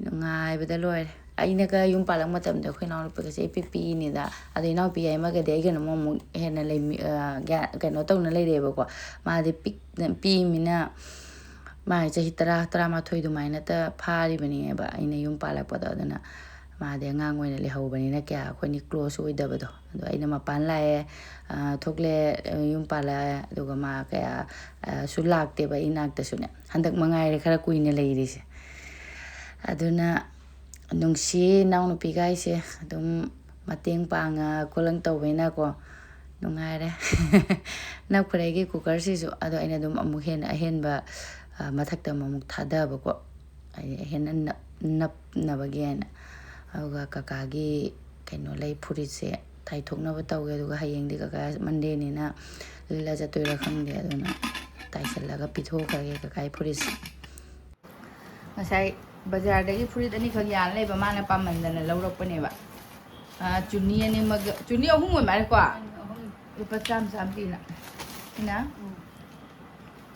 ꯅꯨꯡꯉꯥꯏꯕꯗ ꯂꯣꯏꯔꯦ꯫ ꯑꯩꯅꯒ ꯌꯨꯝ ꯄꯥꯜꯂꯛꯄ ꯃꯇꯝꯗ ꯑꯩꯈꯣꯏ ꯏꯅꯥꯎꯅꯨꯄꯤꯒꯁꯦ ꯏꯄꯤꯛ ꯄꯤꯛꯏꯅꯤꯗ꯫ ꯑꯗꯣ ꯏꯅꯥꯎꯄꯤ ꯌꯥꯏꯃꯒꯗꯤ ꯑꯩꯒꯅ ꯑꯃꯨꯛ ꯍꯦꯟꯅ ꯂꯩꯃꯤ-, ꯑ, ꯒ꯭ꯌꯥ-, ꯀꯩꯅꯣ ꯇꯧꯅ ꯂꯩꯔꯦꯕꯀꯣ꯫ ꯃꯥꯗꯤ ꯄꯤꯛ-, ꯄꯤꯛꯏꯃꯤꯅ ꯃꯥꯒꯤ ꯆꯍꯤ ꯇꯔꯥ, ꯇꯔꯥꯃꯥꯊꯣꯏ ꯑꯗꯨꯃꯥꯏꯅꯇ ꯐꯥꯔꯤꯕꯅꯦꯕ ꯑꯩꯅ ꯌꯨꯝ ꯄꯥꯜꯂꯛꯄꯗꯣ꯫ ꯑꯗꯨꯅ ꯃꯥꯗꯤ ꯑꯉꯥꯡ ꯑꯣꯏꯅ ꯂꯩꯍꯧꯕꯅꯤꯅ ꯀꯌꯥ ꯑꯩꯈꯣꯏꯅꯤ close ꯑꯣꯏꯗꯕꯗꯣ꯫ ꯑꯗꯣ ꯑꯩꯅ ꯃꯄꯥꯟ ꯂꯥꯛꯑꯦ, ꯑ, ꯊꯣꯛꯂꯛꯑꯦ, ꯑ, ꯌꯨꯝ ꯄꯥꯜꯂꯛꯑꯦ, ꯑꯗꯨꯒ ꯃꯥ ꯀꯌꯥ, ꯑ, ꯁꯨ ꯂꯥꯛꯇꯦꯕ ꯑꯩ ꯏꯅꯥꯛꯇꯁꯨꯅꯦ꯫ ꯍꯟꯗꯛ ꯃꯉꯥꯏꯔꯦ ꯈꯔ ꯀꯨꯏꯅ ꯂꯩꯔꯤꯁꯦ꯫ ꯑꯗꯨꯅ ꯅꯨꯡꯁꯤ ꯏꯅꯥꯎꯅꯨꯄꯤꯒꯥꯏꯁꯦ ꯑꯗꯨꯝ ꯃꯇꯦꯡ ꯄꯥꯡꯉ ꯈꯣꯠꯂꯪ ꯇꯧꯕꯅꯤꯅꯀꯣ ꯅꯨꯡꯉꯥꯏꯔꯦ꯫ ꯅꯞꯈ꯭ꯔꯦ ꯑꯩꯒꯤ cookerꯁꯤꯁꯨ꯫ ꯑꯗꯣ ꯑꯩꯅ ꯑꯗꯨꯝ ꯑꯃꯨꯛ ꯍꯦꯟꯅ ꯑꯍꯦꯟꯕ, ꯑ, ꯃꯊꯛꯇ ꯑꯃꯨꯛ ꯊꯥꯗꯕꯀꯣ꯫ ꯍꯥꯏꯗꯤ ꯍꯦꯟꯅ ꯅꯞ-, ꯅꯞꯅꯕꯒꯤ ꯍꯥꯏꯅ꯫ ꯑꯗꯨꯒ ꯀꯀꯥꯒꯤ ꯀꯩꯅꯣ ꯂꯩ, ꯐꯨꯔꯤꯠꯁꯦ ꯇꯥꯏꯊꯣꯛꯅꯕ ꯇꯧꯒꯦ꯫ ꯑꯗꯨꯒ ꯍꯌꯦꯡꯗꯤ ꯀꯀꯥ Mondayꯅꯤꯅ ꯂꯤꯠꯂ ꯆꯠꯇꯣꯏꯔꯥ ꯈꯪꯗꯦ꯫ ꯑꯗꯨꯅ ꯇꯥꯏꯁꯜꯂꯒ ꯄꯤꯊꯣꯛꯈ꯭ꯔꯒꯦ ꯀꯀꯥꯒꯤ ꯐꯨꯔꯤꯠꯁꯦ꯫ ꯉꯁꯥꯏ ꯕꯖꯥꯔꯗꯒꯤ ꯐꯨꯔꯤꯠ ꯑꯅꯤꯈꯛ ꯌꯥꯜ ꯂꯩꯕ, ꯃꯥꯅ ꯄꯥꯝꯃꯟꯗꯅ ꯂꯧꯔꯛꯄꯅꯦꯕ꯫ ꯑꯥ, ꯆꯨꯅꯤ ꯑꯅꯤꯃꯛ, ꯆꯨꯅꯤ ꯑꯍꯨꯝ ꯑꯣꯏ ꯃꯥꯜꯂꯦꯀꯣ? ꯂꯨꯄꯥ ꯆꯥꯝ ꯆꯥꯝ ꯄꯤꯅ꯫ ꯁꯤꯅ? ꯎꯝ꯫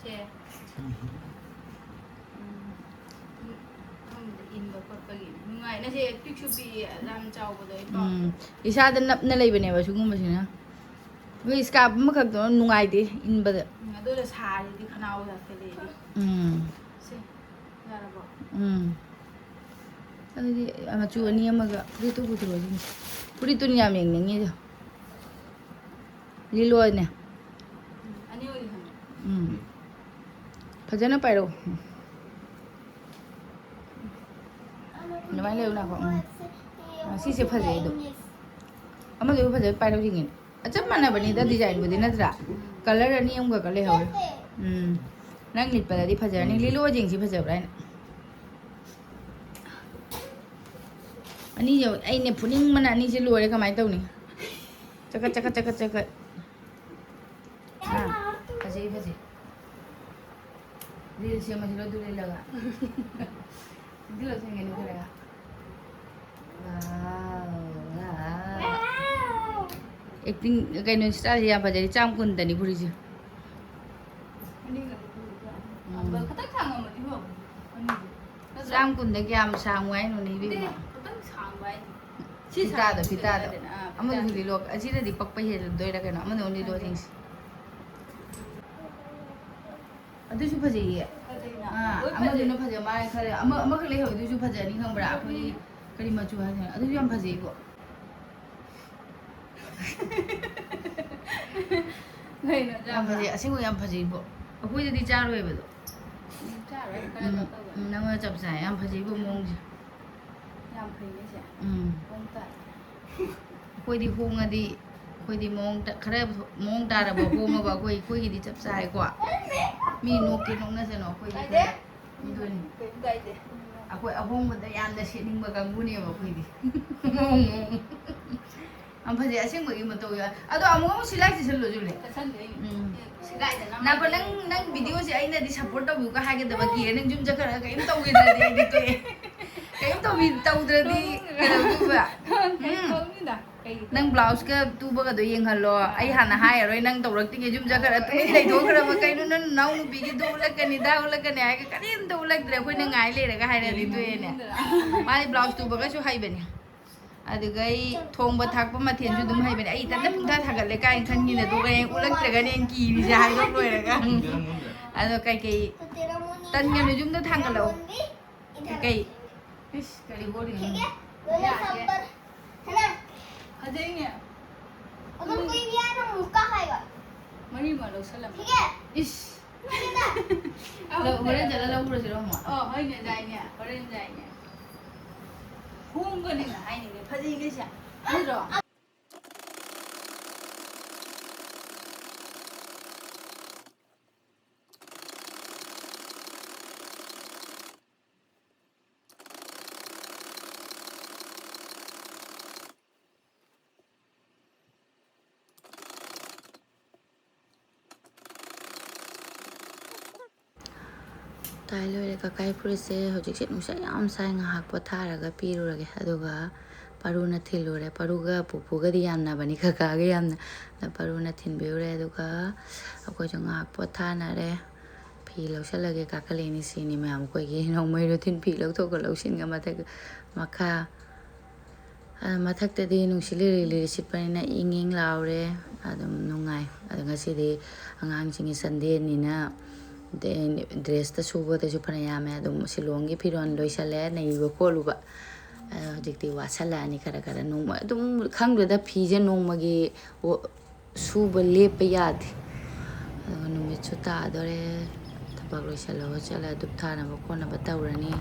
ꯁꯦ꯫ ꯎꯝ꯫ ꯎꯝ꯫ ꯈꯪꯗꯦ꯫ ꯏꯟꯕ ꯈꯣꯠꯄꯒꯤ ꯅꯨꯡꯉꯥꯏꯅ ꯁꯦ ꯄꯤꯛꯁꯨ ꯄꯤꯛꯏ, ꯌꯥꯝ ꯆꯥꯎꯕꯗꯣ ꯑꯩ ꯄꯥꯝꯗꯦ꯫ ꯎꯝ, ꯏꯁꯥꯗ ꯅꯞꯅ ꯂꯩꯕꯅꯦꯕ ꯁꯤꯒꯨꯝꯕꯁꯤꯅ꯫ ꯑꯩꯈꯣꯏ ꯏꯁꯀꯥꯔꯞ ꯑꯃꯈꯛꯇꯣ ꯅꯨꯡꯉꯥꯏꯇꯦ ꯏꯟꯕꯗ꯫ ꯎꯝ, ꯑꯗꯨꯅ ꯁꯥꯔꯤꯗꯤ ꯈꯅꯥꯎ ꯌꯥꯊꯦꯗꯩꯗꯤ꯫ ꯎꯝ꯫ ꯁꯦ, ꯌꯥꯔꯕꯣ? ꯎꯝ꯫ ꯑꯗꯨꯗꯤ ꯃꯆꯨ ꯑꯅꯤ ꯑꯃꯒ ꯐꯨꯔꯤꯠꯇꯨ ꯄꯨꯊꯣꯔꯛꯑꯣ ꯑꯗꯨꯗꯤ꯫ ꯐꯨꯔꯤꯠꯇꯨꯅꯤ ꯌꯥꯝ ꯌꯦꯡꯅꯤꯡꯉꯤꯗꯣ꯫ ꯂꯤꯂꯣꯅꯦ꯫ ꯎꯝ, ꯑꯅꯤ ꯑꯣꯏꯅ ꯊꯝꯃꯣ꯫ ꯎꯝ꯫ ꯐꯖꯅ ꯄꯥꯏꯔꯛꯑꯣ꯫ ꯑꯗꯨꯃꯥꯏꯅ ꯂꯩꯌꯨ ꯂꯥꯛꯀꯣ꯫ ꯎꯝ꯫ ꯑ, ꯁꯤꯁꯦ ꯐꯖꯩ ꯑꯗꯨꯝ꯫ ꯑꯃꯗꯨꯕꯨ ꯐꯖꯅ ꯄꯥꯏꯔꯛꯑꯣ ꯌꯦꯡꯒꯦꯅꯦ꯫ ꯑ, ꯆꯞ ꯃꯥꯟꯅꯕꯅꯤꯗ ꯗꯤꯖꯥꯏꯟꯕꯨꯗꯤ ꯅꯠꯇ꯭ꯔꯥ? ꯀꯂꯔ ꯑꯅꯤ ꯑꯍꯨꯝꯈꯛꯀ ꯂꯩꯍꯧꯔꯦ꯫ ꯎꯝ꯫ ꯅꯪ ꯂꯤꯠꯄꯗꯗꯤ ꯐꯖꯔꯅꯤ꯫ ꯂꯤꯂꯣ ꯌꯦꯡꯁꯤ ꯐꯖꯕ꯭ꯔꯥ ꯍꯥꯏꯅ꯫ ꯑꯅꯤꯁꯦ ꯑꯩꯅ ꯐꯨꯅꯤꯡꯕꯅ ꯑꯅꯤꯁꯦ ꯂꯣꯏꯔꯦ, ꯀꯃꯥꯏꯅ ꯇꯧꯅꯤ? ꯆꯀꯠ, ꯆꯀꯠ, ꯆꯀꯠ, ꯆꯀꯠ꯫ ꯑꯥ, ꯐꯖꯩ, ꯐꯖꯩ꯫ ꯔꯤꯜ ꯁꯦꯝꯃꯁꯤꯔꯣ ꯑꯗꯨ ꯂꯤꯠꯂꯒ? ꯑꯗꯨ ꯂꯧꯁꯤꯟꯒꯅꯤ ꯈꯔ꯫ ꯋꯥꯎ, ꯋꯥꯎ꯫ ꯑꯦꯛꯇꯤꯡ, ꯀꯩꯅꯣ, ꯏꯁꯇꯥꯏꯜꯁꯦ ꯌꯥꯝ ꯐꯖꯩ꯫ ꯆꯥꯝ ꯀꯨꯟꯗꯅꯤ ꯐꯨꯔꯤꯁꯦ꯫ ꯎꯝ꯫ ꯈꯤꯇꯪ ꯁꯥꯡꯉꯝꯃꯗꯤ ꯐꯕ꯫ ꯑꯅꯤꯁꯦ꯫ ꯅꯠꯇ꯭ꯔꯥ? ꯆꯥꯝ ꯀꯨꯟꯗ ꯀꯌꯥꯝ ꯁꯥꯡꯉꯨ ꯍꯥꯏꯅꯣꯅꯦ, ꯏꯕꯦꯝꯃ? ꯅꯠꯇꯦ, ꯈꯤꯇꯪ ꯁꯥꯡꯕ ꯍꯥꯏꯅꯤ꯫ ꯁꯤ ꯐꯤꯇꯥꯗ, ꯁꯥꯡꯕ ꯐꯤꯇꯥꯗ꯫ ꯅꯠꯇꯦꯗꯅ, ꯑꯥ, ꯑꯃꯗꯨꯁꯨ ꯐꯤꯇꯥꯗ꯫ ꯂꯤꯂꯣ-, ꯑꯁꯤꯅꯗꯤ ꯄꯛꯄ ꯍꯦꯜꯂꯗꯣꯏꯔꯥ ꯀꯩꯅꯣ? ꯑꯃꯗ ꯑꯃꯨꯛ ꯂꯤꯂꯣ ꯈꯪꯗꯦ꯫ ꯌꯦꯡꯁꯤ꯫ ꯑꯗꯨꯁꯨ ꯐꯖꯩꯌꯦ꯫ ꯐꯖꯩꯅ? ꯑꯥ, ꯂꯣꯏ ꯑꯃꯗꯨꯅ ꯐꯖꯩ꯫ ꯐꯖ ꯃꯥꯜꯂꯦ ꯈꯜꯂꯦ꯫ ꯑꯃ, ꯑꯃꯈꯛ ꯂꯩꯍꯧꯔꯤꯗꯨꯁꯨ ꯐꯖꯅꯤ ꯈꯪꯕ꯭ꯔꯥ? ꯑꯩꯈꯣꯏꯒꯤ ꯀꯔꯤ ꯃꯆꯨ ꯍꯥꯏꯗꯣꯏꯅꯣ? ꯑꯗꯨꯁꯨ ꯌꯥꯝ ꯐꯖꯩꯀꯣ꯫ ꯀꯩꯅꯣ, ꯌꯥꯝ ꯐꯖꯩ꯫ ꯆꯥꯕ꯭ꯔꯥ? ꯑꯁꯦꯡꯕ ꯌꯥꯝ ꯐꯖꯩꯕꯣ꯫ ꯑꯩꯈꯣꯏꯗꯗꯤ ꯆꯥꯔꯣꯏꯕꯗꯣ꯫ ꯎꯝ, ꯆꯥꯔꯣꯏ꯫ ꯀꯩꯅꯣ ꯎꯝ, ꯇꯧꯕ꯫ ꯎꯝ, ꯅꯪꯉꯣꯟꯗ ꯆꯞ ꯆꯥꯏ꯫ ꯌꯥꯝ ꯐꯖꯩꯕꯣ ꯃꯑꯣꯡꯁꯦ꯫ ꯌꯥꯝ ꯐꯩꯅꯦ ꯁꯦ꯫ ꯎꯝ꯫ ꯍꯣꯡ ꯇꯥꯔꯦ꯫ ꯑꯩꯈꯣꯏꯗꯤ ꯍꯣꯡꯉꯗꯤ, ꯑꯩꯈꯣꯏꯗꯤ ꯃꯑꯣꯡ ꯇ-, ꯈꯔ ꯃꯑꯣꯡ ꯇꯥꯔꯕ ꯍꯣꯡꯉꯕ ꯑꯩꯈꯣꯏ, ꯑꯩꯈꯣꯏꯒꯤꯗꯤ ꯆꯞ ꯆꯥꯔꯦꯀꯣ꯫ ꯃꯤ ꯅꯣꯛꯀꯦ ꯅꯣꯛꯅꯁꯅꯨ, ꯑꯩꯈꯣꯏꯗꯤ ꯀꯥꯏꯗꯦ꯫ ꯈꯔ ꯑꯗꯨꯅꯤ꯫ ꯀꯩꯝ ꯀꯥꯏꯗꯦ꯫ ꯑꯩꯈꯣꯏ ꯑꯍꯣꯡꯕꯗ ꯌꯥꯝꯅ ꯁꯦꯠꯅꯤꯡꯕ ꯀꯥꯡꯕꯨꯅꯦꯕ ꯑꯩꯈꯣꯏꯗꯤ꯫ ꯃꯑꯣꯡ, ꯃꯑꯣꯡ꯫ ꯌꯥꯝ ꯐꯖꯩ, ꯑꯁꯦꯡꯕꯒꯤ ꯃꯇꯧ ꯌꯥ-, ꯑꯗꯣ ꯑꯃꯨꯛ ꯑꯃꯨꯛ ꯁꯤꯂꯥꯏ ꯆꯤꯁꯜꯂꯨ, ꯖꯨꯂꯤ꯫ ꯆꯠꯁꯟꯗꯦ ꯑꯩ꯫ ꯎꯝ꯫ ꯁꯤꯂꯥꯏꯗ ꯅꯝꯃꯒ ꯅꯥꯀꯣ, ꯅꯪ, ꯅꯪ ꯚꯤꯗꯤꯑꯣꯁꯦ ꯑꯩꯅꯗꯤ ꯁꯞꯄꯣꯔꯠ ꯇꯧꯕꯤꯌꯨꯒ ꯍꯥꯏꯒꯗꯕ, ꯀꯤꯔꯦ ꯅꯪ ꯌꯨꯝ ꯆꯠꯈ꯭ꯔꯒ ꯀꯔꯤꯝ ꯇꯧꯈꯤꯗ꯭ꯔꯗꯤ ꯑꯩꯗꯤ ꯇꯣꯛꯑꯦ꯫ ꯀꯔꯤꯝ ꯇꯧꯕꯤ-, ꯇꯧꯗ꯭ꯔꯗꯤ ꯀꯩꯗꯧꯗꯣꯏꯕ? ꯀꯩꯝ ꯎꯝ꯫ ꯇꯧꯅꯤꯗ꯫ ꯅꯪ ꯕ꯭ꯂꯥꯎꯁꯀ ꯇꯨꯕꯒꯗꯣ ꯌꯦꯡꯍꯜꯂꯣ꯫ ꯑꯩ ꯍꯥꯟꯅ ꯍꯥꯏꯔꯔꯣꯏ, ꯅꯪ ꯇꯧꯔꯛꯇ꯭ꯔꯤꯉꯩ ꯌꯨꯝ ꯆꯠꯈ꯭ꯔ ꯇꯨꯃꯤꯟ ꯂꯩꯊꯣꯛꯈ꯭ꯔꯕ ꯀꯩꯅꯣ? ꯅꯪ ꯅꯅꯥꯎ ꯅꯨꯄꯤꯒꯤꯗꯨ ꯎꯠꯂꯛꯀꯅꯤ, ꯗꯥ ꯎꯠꯂꯛꯀꯅꯤ ꯍꯥꯏꯔꯒ ꯀꯔꯤꯝꯇ ꯎꯠꯂꯛꯇ꯭ꯔꯦ꯫ ꯑꯩꯈꯣꯏꯅ ꯉꯥꯏ ꯂꯩꯔꯒ ꯍꯥꯏꯔꯗꯤ ꯇꯣꯛꯑꯦꯅꯦ꯫ ꯃꯥꯗꯤ ꯕ꯭ꯂꯥꯎꯁ ꯇꯨꯕꯒꯁꯨ ꯍꯩꯕꯅꯦ꯫ ꯑꯗꯨꯒ ꯑꯩ ꯊꯣꯡꯕ ꯊꯥꯛꯄ ꯃꯊꯦꯜꯁꯨ ꯑꯗꯨꯝ ꯍꯩꯕꯅꯦ꯫ ꯑꯩ ꯏꯊꯟꯇ ꯄꯨꯡꯊꯥ ꯊꯥꯒꯠꯂꯦ ꯀꯥꯏꯅ ꯈꯟꯈꯤꯅ, ꯑꯗꯨꯒ ꯍꯌꯦꯡ ꯎꯠꯂꯛꯇ꯭ꯔꯒꯅ ꯍꯌꯦꯡ ꯀꯤꯔꯤꯁꯦ ꯍꯥꯏꯗꯣꯛ ꯂꯣꯏꯔꯒ꯫ ꯑꯗꯣ ꯀꯩꯀꯩ ꯇꯟꯒꯅꯨ, ꯌꯨꯝꯗ ꯊꯥꯡꯒꯠꯂꯛꯑꯣ꯫ ꯀꯩ? ꯏꯁ, ꯀꯔꯤ ꯕꯣꯔꯤꯡ? ठीक है, दोनों सब पर, है ना? ꯐꯖꯩꯅꯦ꯫ अगर कोई भी आए ना, मुक्का खाएगा। ꯃꯔꯤꯃꯛ ꯂꯧꯁꯜꯂꯝꯃꯦ꯫ ठीक है? ꯏꯁ꯫ ठीक है ना? ꯂꯧ-, ꯍꯣꯔꯦꯟ ꯆꯠꯂ ꯂꯧꯔꯨꯔꯁꯤꯔꯣ ꯑꯃꯨꯛ? ꯑꯣ, ꯍꯣꯏꯅꯦ, ꯌꯥꯏꯅꯦ, ꯍꯣꯔꯦꯟ ꯌꯥꯏꯅꯦ꯫ ꯍꯣꯡꯕꯅꯤꯅ ꯍꯥꯏꯅꯤꯅꯦ, ꯐꯖꯩꯅꯦ ꯁꯦ꯫ ꯅꯠꯇ꯭ꯔꯣ? ꯇꯥꯏ ꯂꯣꯏꯔꯦ꯫ ꯀꯀꯥꯒꯤ ꯐꯨꯔꯤꯠꯁꯦ ꯍꯧꯖꯤꯛꯁꯦ ꯅꯨꯡꯁꯥ ꯌꯥꯝ ꯁꯥꯏ, ꯉꯥꯏꯍꯥꯛ ꯄꯣꯊꯥꯔꯒ ꯄꯤꯔꯨꯔꯒꯦ꯫ ꯑꯗꯨꯒ ꯄꯥꯔꯨꯅ ꯊꯤꯜꯂꯨꯔꯦ꯫ ꯄꯥꯔꯨꯒ ꯄꯨꯄꯨꯒꯗꯤ ꯌꯥꯝꯅꯕꯅꯤ, ꯀꯀꯥꯒ ꯌꯥꯝꯅ꯫ ꯑꯗ ꯄꯥꯔꯨꯅ ꯊꯤꯟꯕꯤꯔꯨꯔꯦ꯫ ꯑꯗꯨꯒ ꯑꯩꯈꯣꯏꯁꯨ ꯉꯥꯏꯍꯥꯛ ꯄꯣꯊꯥꯅꯔꯦ꯫ ꯐꯤ ꯂꯧꯁꯜꯂꯒꯦ ꯀꯥꯈꯠꯂꯛꯏꯅꯤ꯫ ꯁꯤꯅꯤ ꯃꯌꯥꯝ ꯑꯩꯈꯣꯏꯒꯤ ꯅꯣꯡꯃꯩ ꯔꯨꯇꯤꯟ꯫ ꯐꯤ ꯂꯧꯊꯣꯛꯀ ꯂꯧꯁꯤꯟꯒ ꯃꯊꯛ ꯃꯈꯥ꯫ ꯑ, ꯃꯊꯛꯇꯗꯤ ꯅꯨꯡꯁꯤꯠ ꯂꯤꯔꯤ ꯂꯤꯔꯤ ꯁꯤꯠꯄꯅꯤꯅ ꯏꯪ ꯏꯪ ꯂꯥꯎꯔꯦ, ꯑꯗꯨꯝ ꯅꯨꯡꯉꯥꯏ꯫ ꯑꯗꯣ ꯉꯁꯤꯗꯤ ꯑꯉꯥꯡꯁꯤꯡꯒꯤ ꯁꯟꯗꯦꯅꯤꯅ ꯗꯦ-, ꯗ꯭ꯔꯦꯁꯇ ꯁꯨꯕꯗꯁꯨ ꯐꯅ ꯌꯥꯝꯃꯦ꯫ ꯑꯗꯨꯝ ꯁꯤꯂꯣꯡꯒꯤ ꯐꯤꯔꯣꯜ ꯂꯣꯏꯁꯜꯂꯦ, ꯅꯩꯕ ꯈꯣꯠꯂꯨꯕ꯫ ꯑꯗꯣ ꯍꯧꯖꯤꯛꯇꯤ ꯋꯥꯠꯁꯜꯂꯛꯑꯅꯤ ꯈꯔ ꯈꯔ꯫ ꯅꯣꯡꯃ ꯑꯗꯨꯝ ꯈꯪꯗꯦꯗ, ꯐꯤꯁꯦ ꯅꯣꯡꯃꯒꯤ ꯁꯨꯕ ꯂꯦꯞꯄ ꯌꯥꯗꯦ꯫ ꯑꯗꯨꯒ ꯅꯨꯃꯤꯠꯁꯨ ꯇꯥꯗꯣꯔꯦ꯫ ꯊꯕꯛ ꯂꯣꯏꯁꯤꯜꯂꯒ ꯆꯠꯂ ꯙꯨꯞ ꯊꯥꯅꯕ ꯈꯣꯠꯅꯕ ꯇꯧꯔꯅꯤ꯫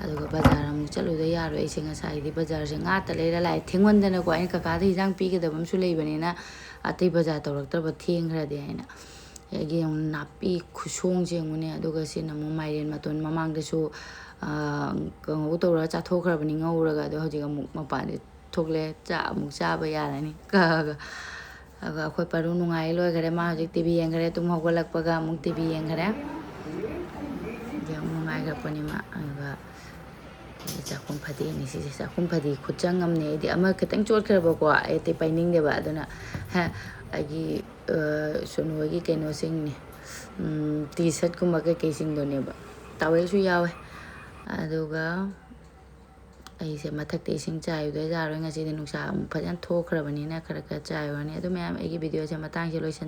ꯑꯗꯨꯒ ꯕꯖꯥꯔ ꯑꯃꯨꯛ ꯆꯠꯂꯨꯗ ꯌꯥꯔꯣꯏ꯫ ꯑꯩꯁꯦ ꯉꯁꯥꯏꯗꯤ ꯕꯖꯥꯔꯁꯦ ꯉꯥ ꯉꯥꯛꯇ ꯂꯩꯔ ꯂꯥꯛꯑꯦ꯫ ꯊꯦꯡꯃꯟꯗꯅꯀꯣ, ꯑꯩꯅ ꯀꯀꯥꯗ ꯍꯤꯟꯖꯥꯡ ꯄꯤꯒꯗꯕ ꯑꯃꯁꯨ ꯂꯩꯕꯅꯤꯅ ꯑꯇꯩ ꯕꯖꯥꯔ ꯇꯧꯔꯛꯇ꯭ꯔꯕ ꯊꯦꯡꯈ꯭ꯔꯗꯤ ꯍꯥꯏꯅ꯫ ꯑꯩꯒꯤ ꯑꯃꯨꯛ ꯅꯥꯄꯤ ꯈꯨꯁꯣꯡꯁꯦ ꯌꯦꯡꯉꯨꯅꯦ꯫ ꯑꯗꯨꯒ ꯁꯤꯅ ꯑꯃꯨꯛ ꯃꯥꯏꯔꯦꯟ ꯃꯇꯣꯟ꯫ ꯃꯃꯥꯡꯗꯁꯨ, ꯑ, ꯀꯥꯡꯍꯧ ꯇꯧꯔꯒ ꯆꯥꯊꯣꯛꯈ꯭ꯔꯕꯅꯤ ꯉꯧꯔꯒ꯫ ꯑꯗꯣ ꯍꯧꯖꯤꯛ ꯑꯃꯨꯛ ꯃꯄꯥꯟꯗ ꯊꯣꯛꯂꯛꯑꯦ꯫ ꯆꯥꯛ ꯑꯃꯨꯛ ꯆꯥꯕ ꯌꯥꯔꯅꯤ ꯀꯛꯑꯒ꯫ ꯑꯗꯨꯒ ꯑꯩꯈꯣꯏ ꯄꯥꯔꯨ ꯅꯨꯡꯉꯥꯏ ꯂꯣꯏꯈꯔꯦ꯫ ꯃꯥ ꯍꯧꯖꯤꯛ ꯇꯤ ꯚꯤ ꯌꯦꯡꯈꯔꯦ꯫ ꯇꯨꯝ ꯍꯧꯒꯠꯂꯛꯄꯒ ꯑꯃꯨꯛ ꯇꯤ ꯚꯤ ꯌꯦꯡꯈꯔꯦ꯫ ꯍꯧꯖꯤꯛ ꯑꯃꯨꯛ ꯅꯨꯡꯉꯥꯏꯈ꯭ꯔꯄꯣꯠꯅꯤ ꯃꯥ꯫ ꯑꯗꯨꯒ ꯆꯥꯛꯈꯨꯝ ꯐꯗꯤꯅꯤ ꯁꯤꯁꯦ꯫ ꯆꯥꯛꯈꯨꯝ ꯐꯗꯤ ꯈꯨꯠꯆꯪ ꯑꯃꯅꯦ꯫ ꯑꯩꯗꯤ ꯑꯃ ꯈꯤꯇꯪ ꯆꯣꯠꯈ꯭ꯔꯕꯀꯣ, ꯑꯩ ꯑꯇꯩ ꯄꯥꯏꯅꯤꯡꯗꯦꯕ꯫ ꯑꯗꯨꯅ ꯍꯦ, ꯑꯩꯒꯤ, ꯑ, ꯁꯣꯅꯨ ꯍꯣꯏꯒꯤ ꯀꯩꯅꯣꯁꯤꯡꯅꯦ, ꯎꯝ, ꯇꯤ ꯁꯔꯠꯀꯨꯝꯕ ꯀꯩꯀꯩꯁꯤꯡꯗꯨꯅꯦꯕ꯫ ꯇꯥꯋꯦꯜꯁꯨ ꯌꯥꯎꯋꯦ꯫ ꯑꯗꯨꯒ ꯑꯩꯁꯦ ꯃꯊꯛꯇ ꯏꯁꯤꯡ ꯆꯥꯏꯕꯗꯣ ꯌꯥꯔꯣꯏ꯫ ꯉꯁꯤꯗꯤ ꯅꯨꯡꯁꯥ ꯑꯃꯨꯛ ꯐꯖꯅ ꯊꯣꯛꯈ꯭ꯔꯕꯅꯤꯅ ꯈꯔ ꯈꯔ ꯆꯥꯏꯔꯨꯔꯅꯤ꯫ ꯑꯗꯨ ꯃꯌꯥꯝ, ꯑꯩꯒꯤ ꯚꯤꯗꯤꯑꯣꯁꯦ ꯃꯇꯥꯡꯁꯦ ꯂꯣꯏꯁꯟ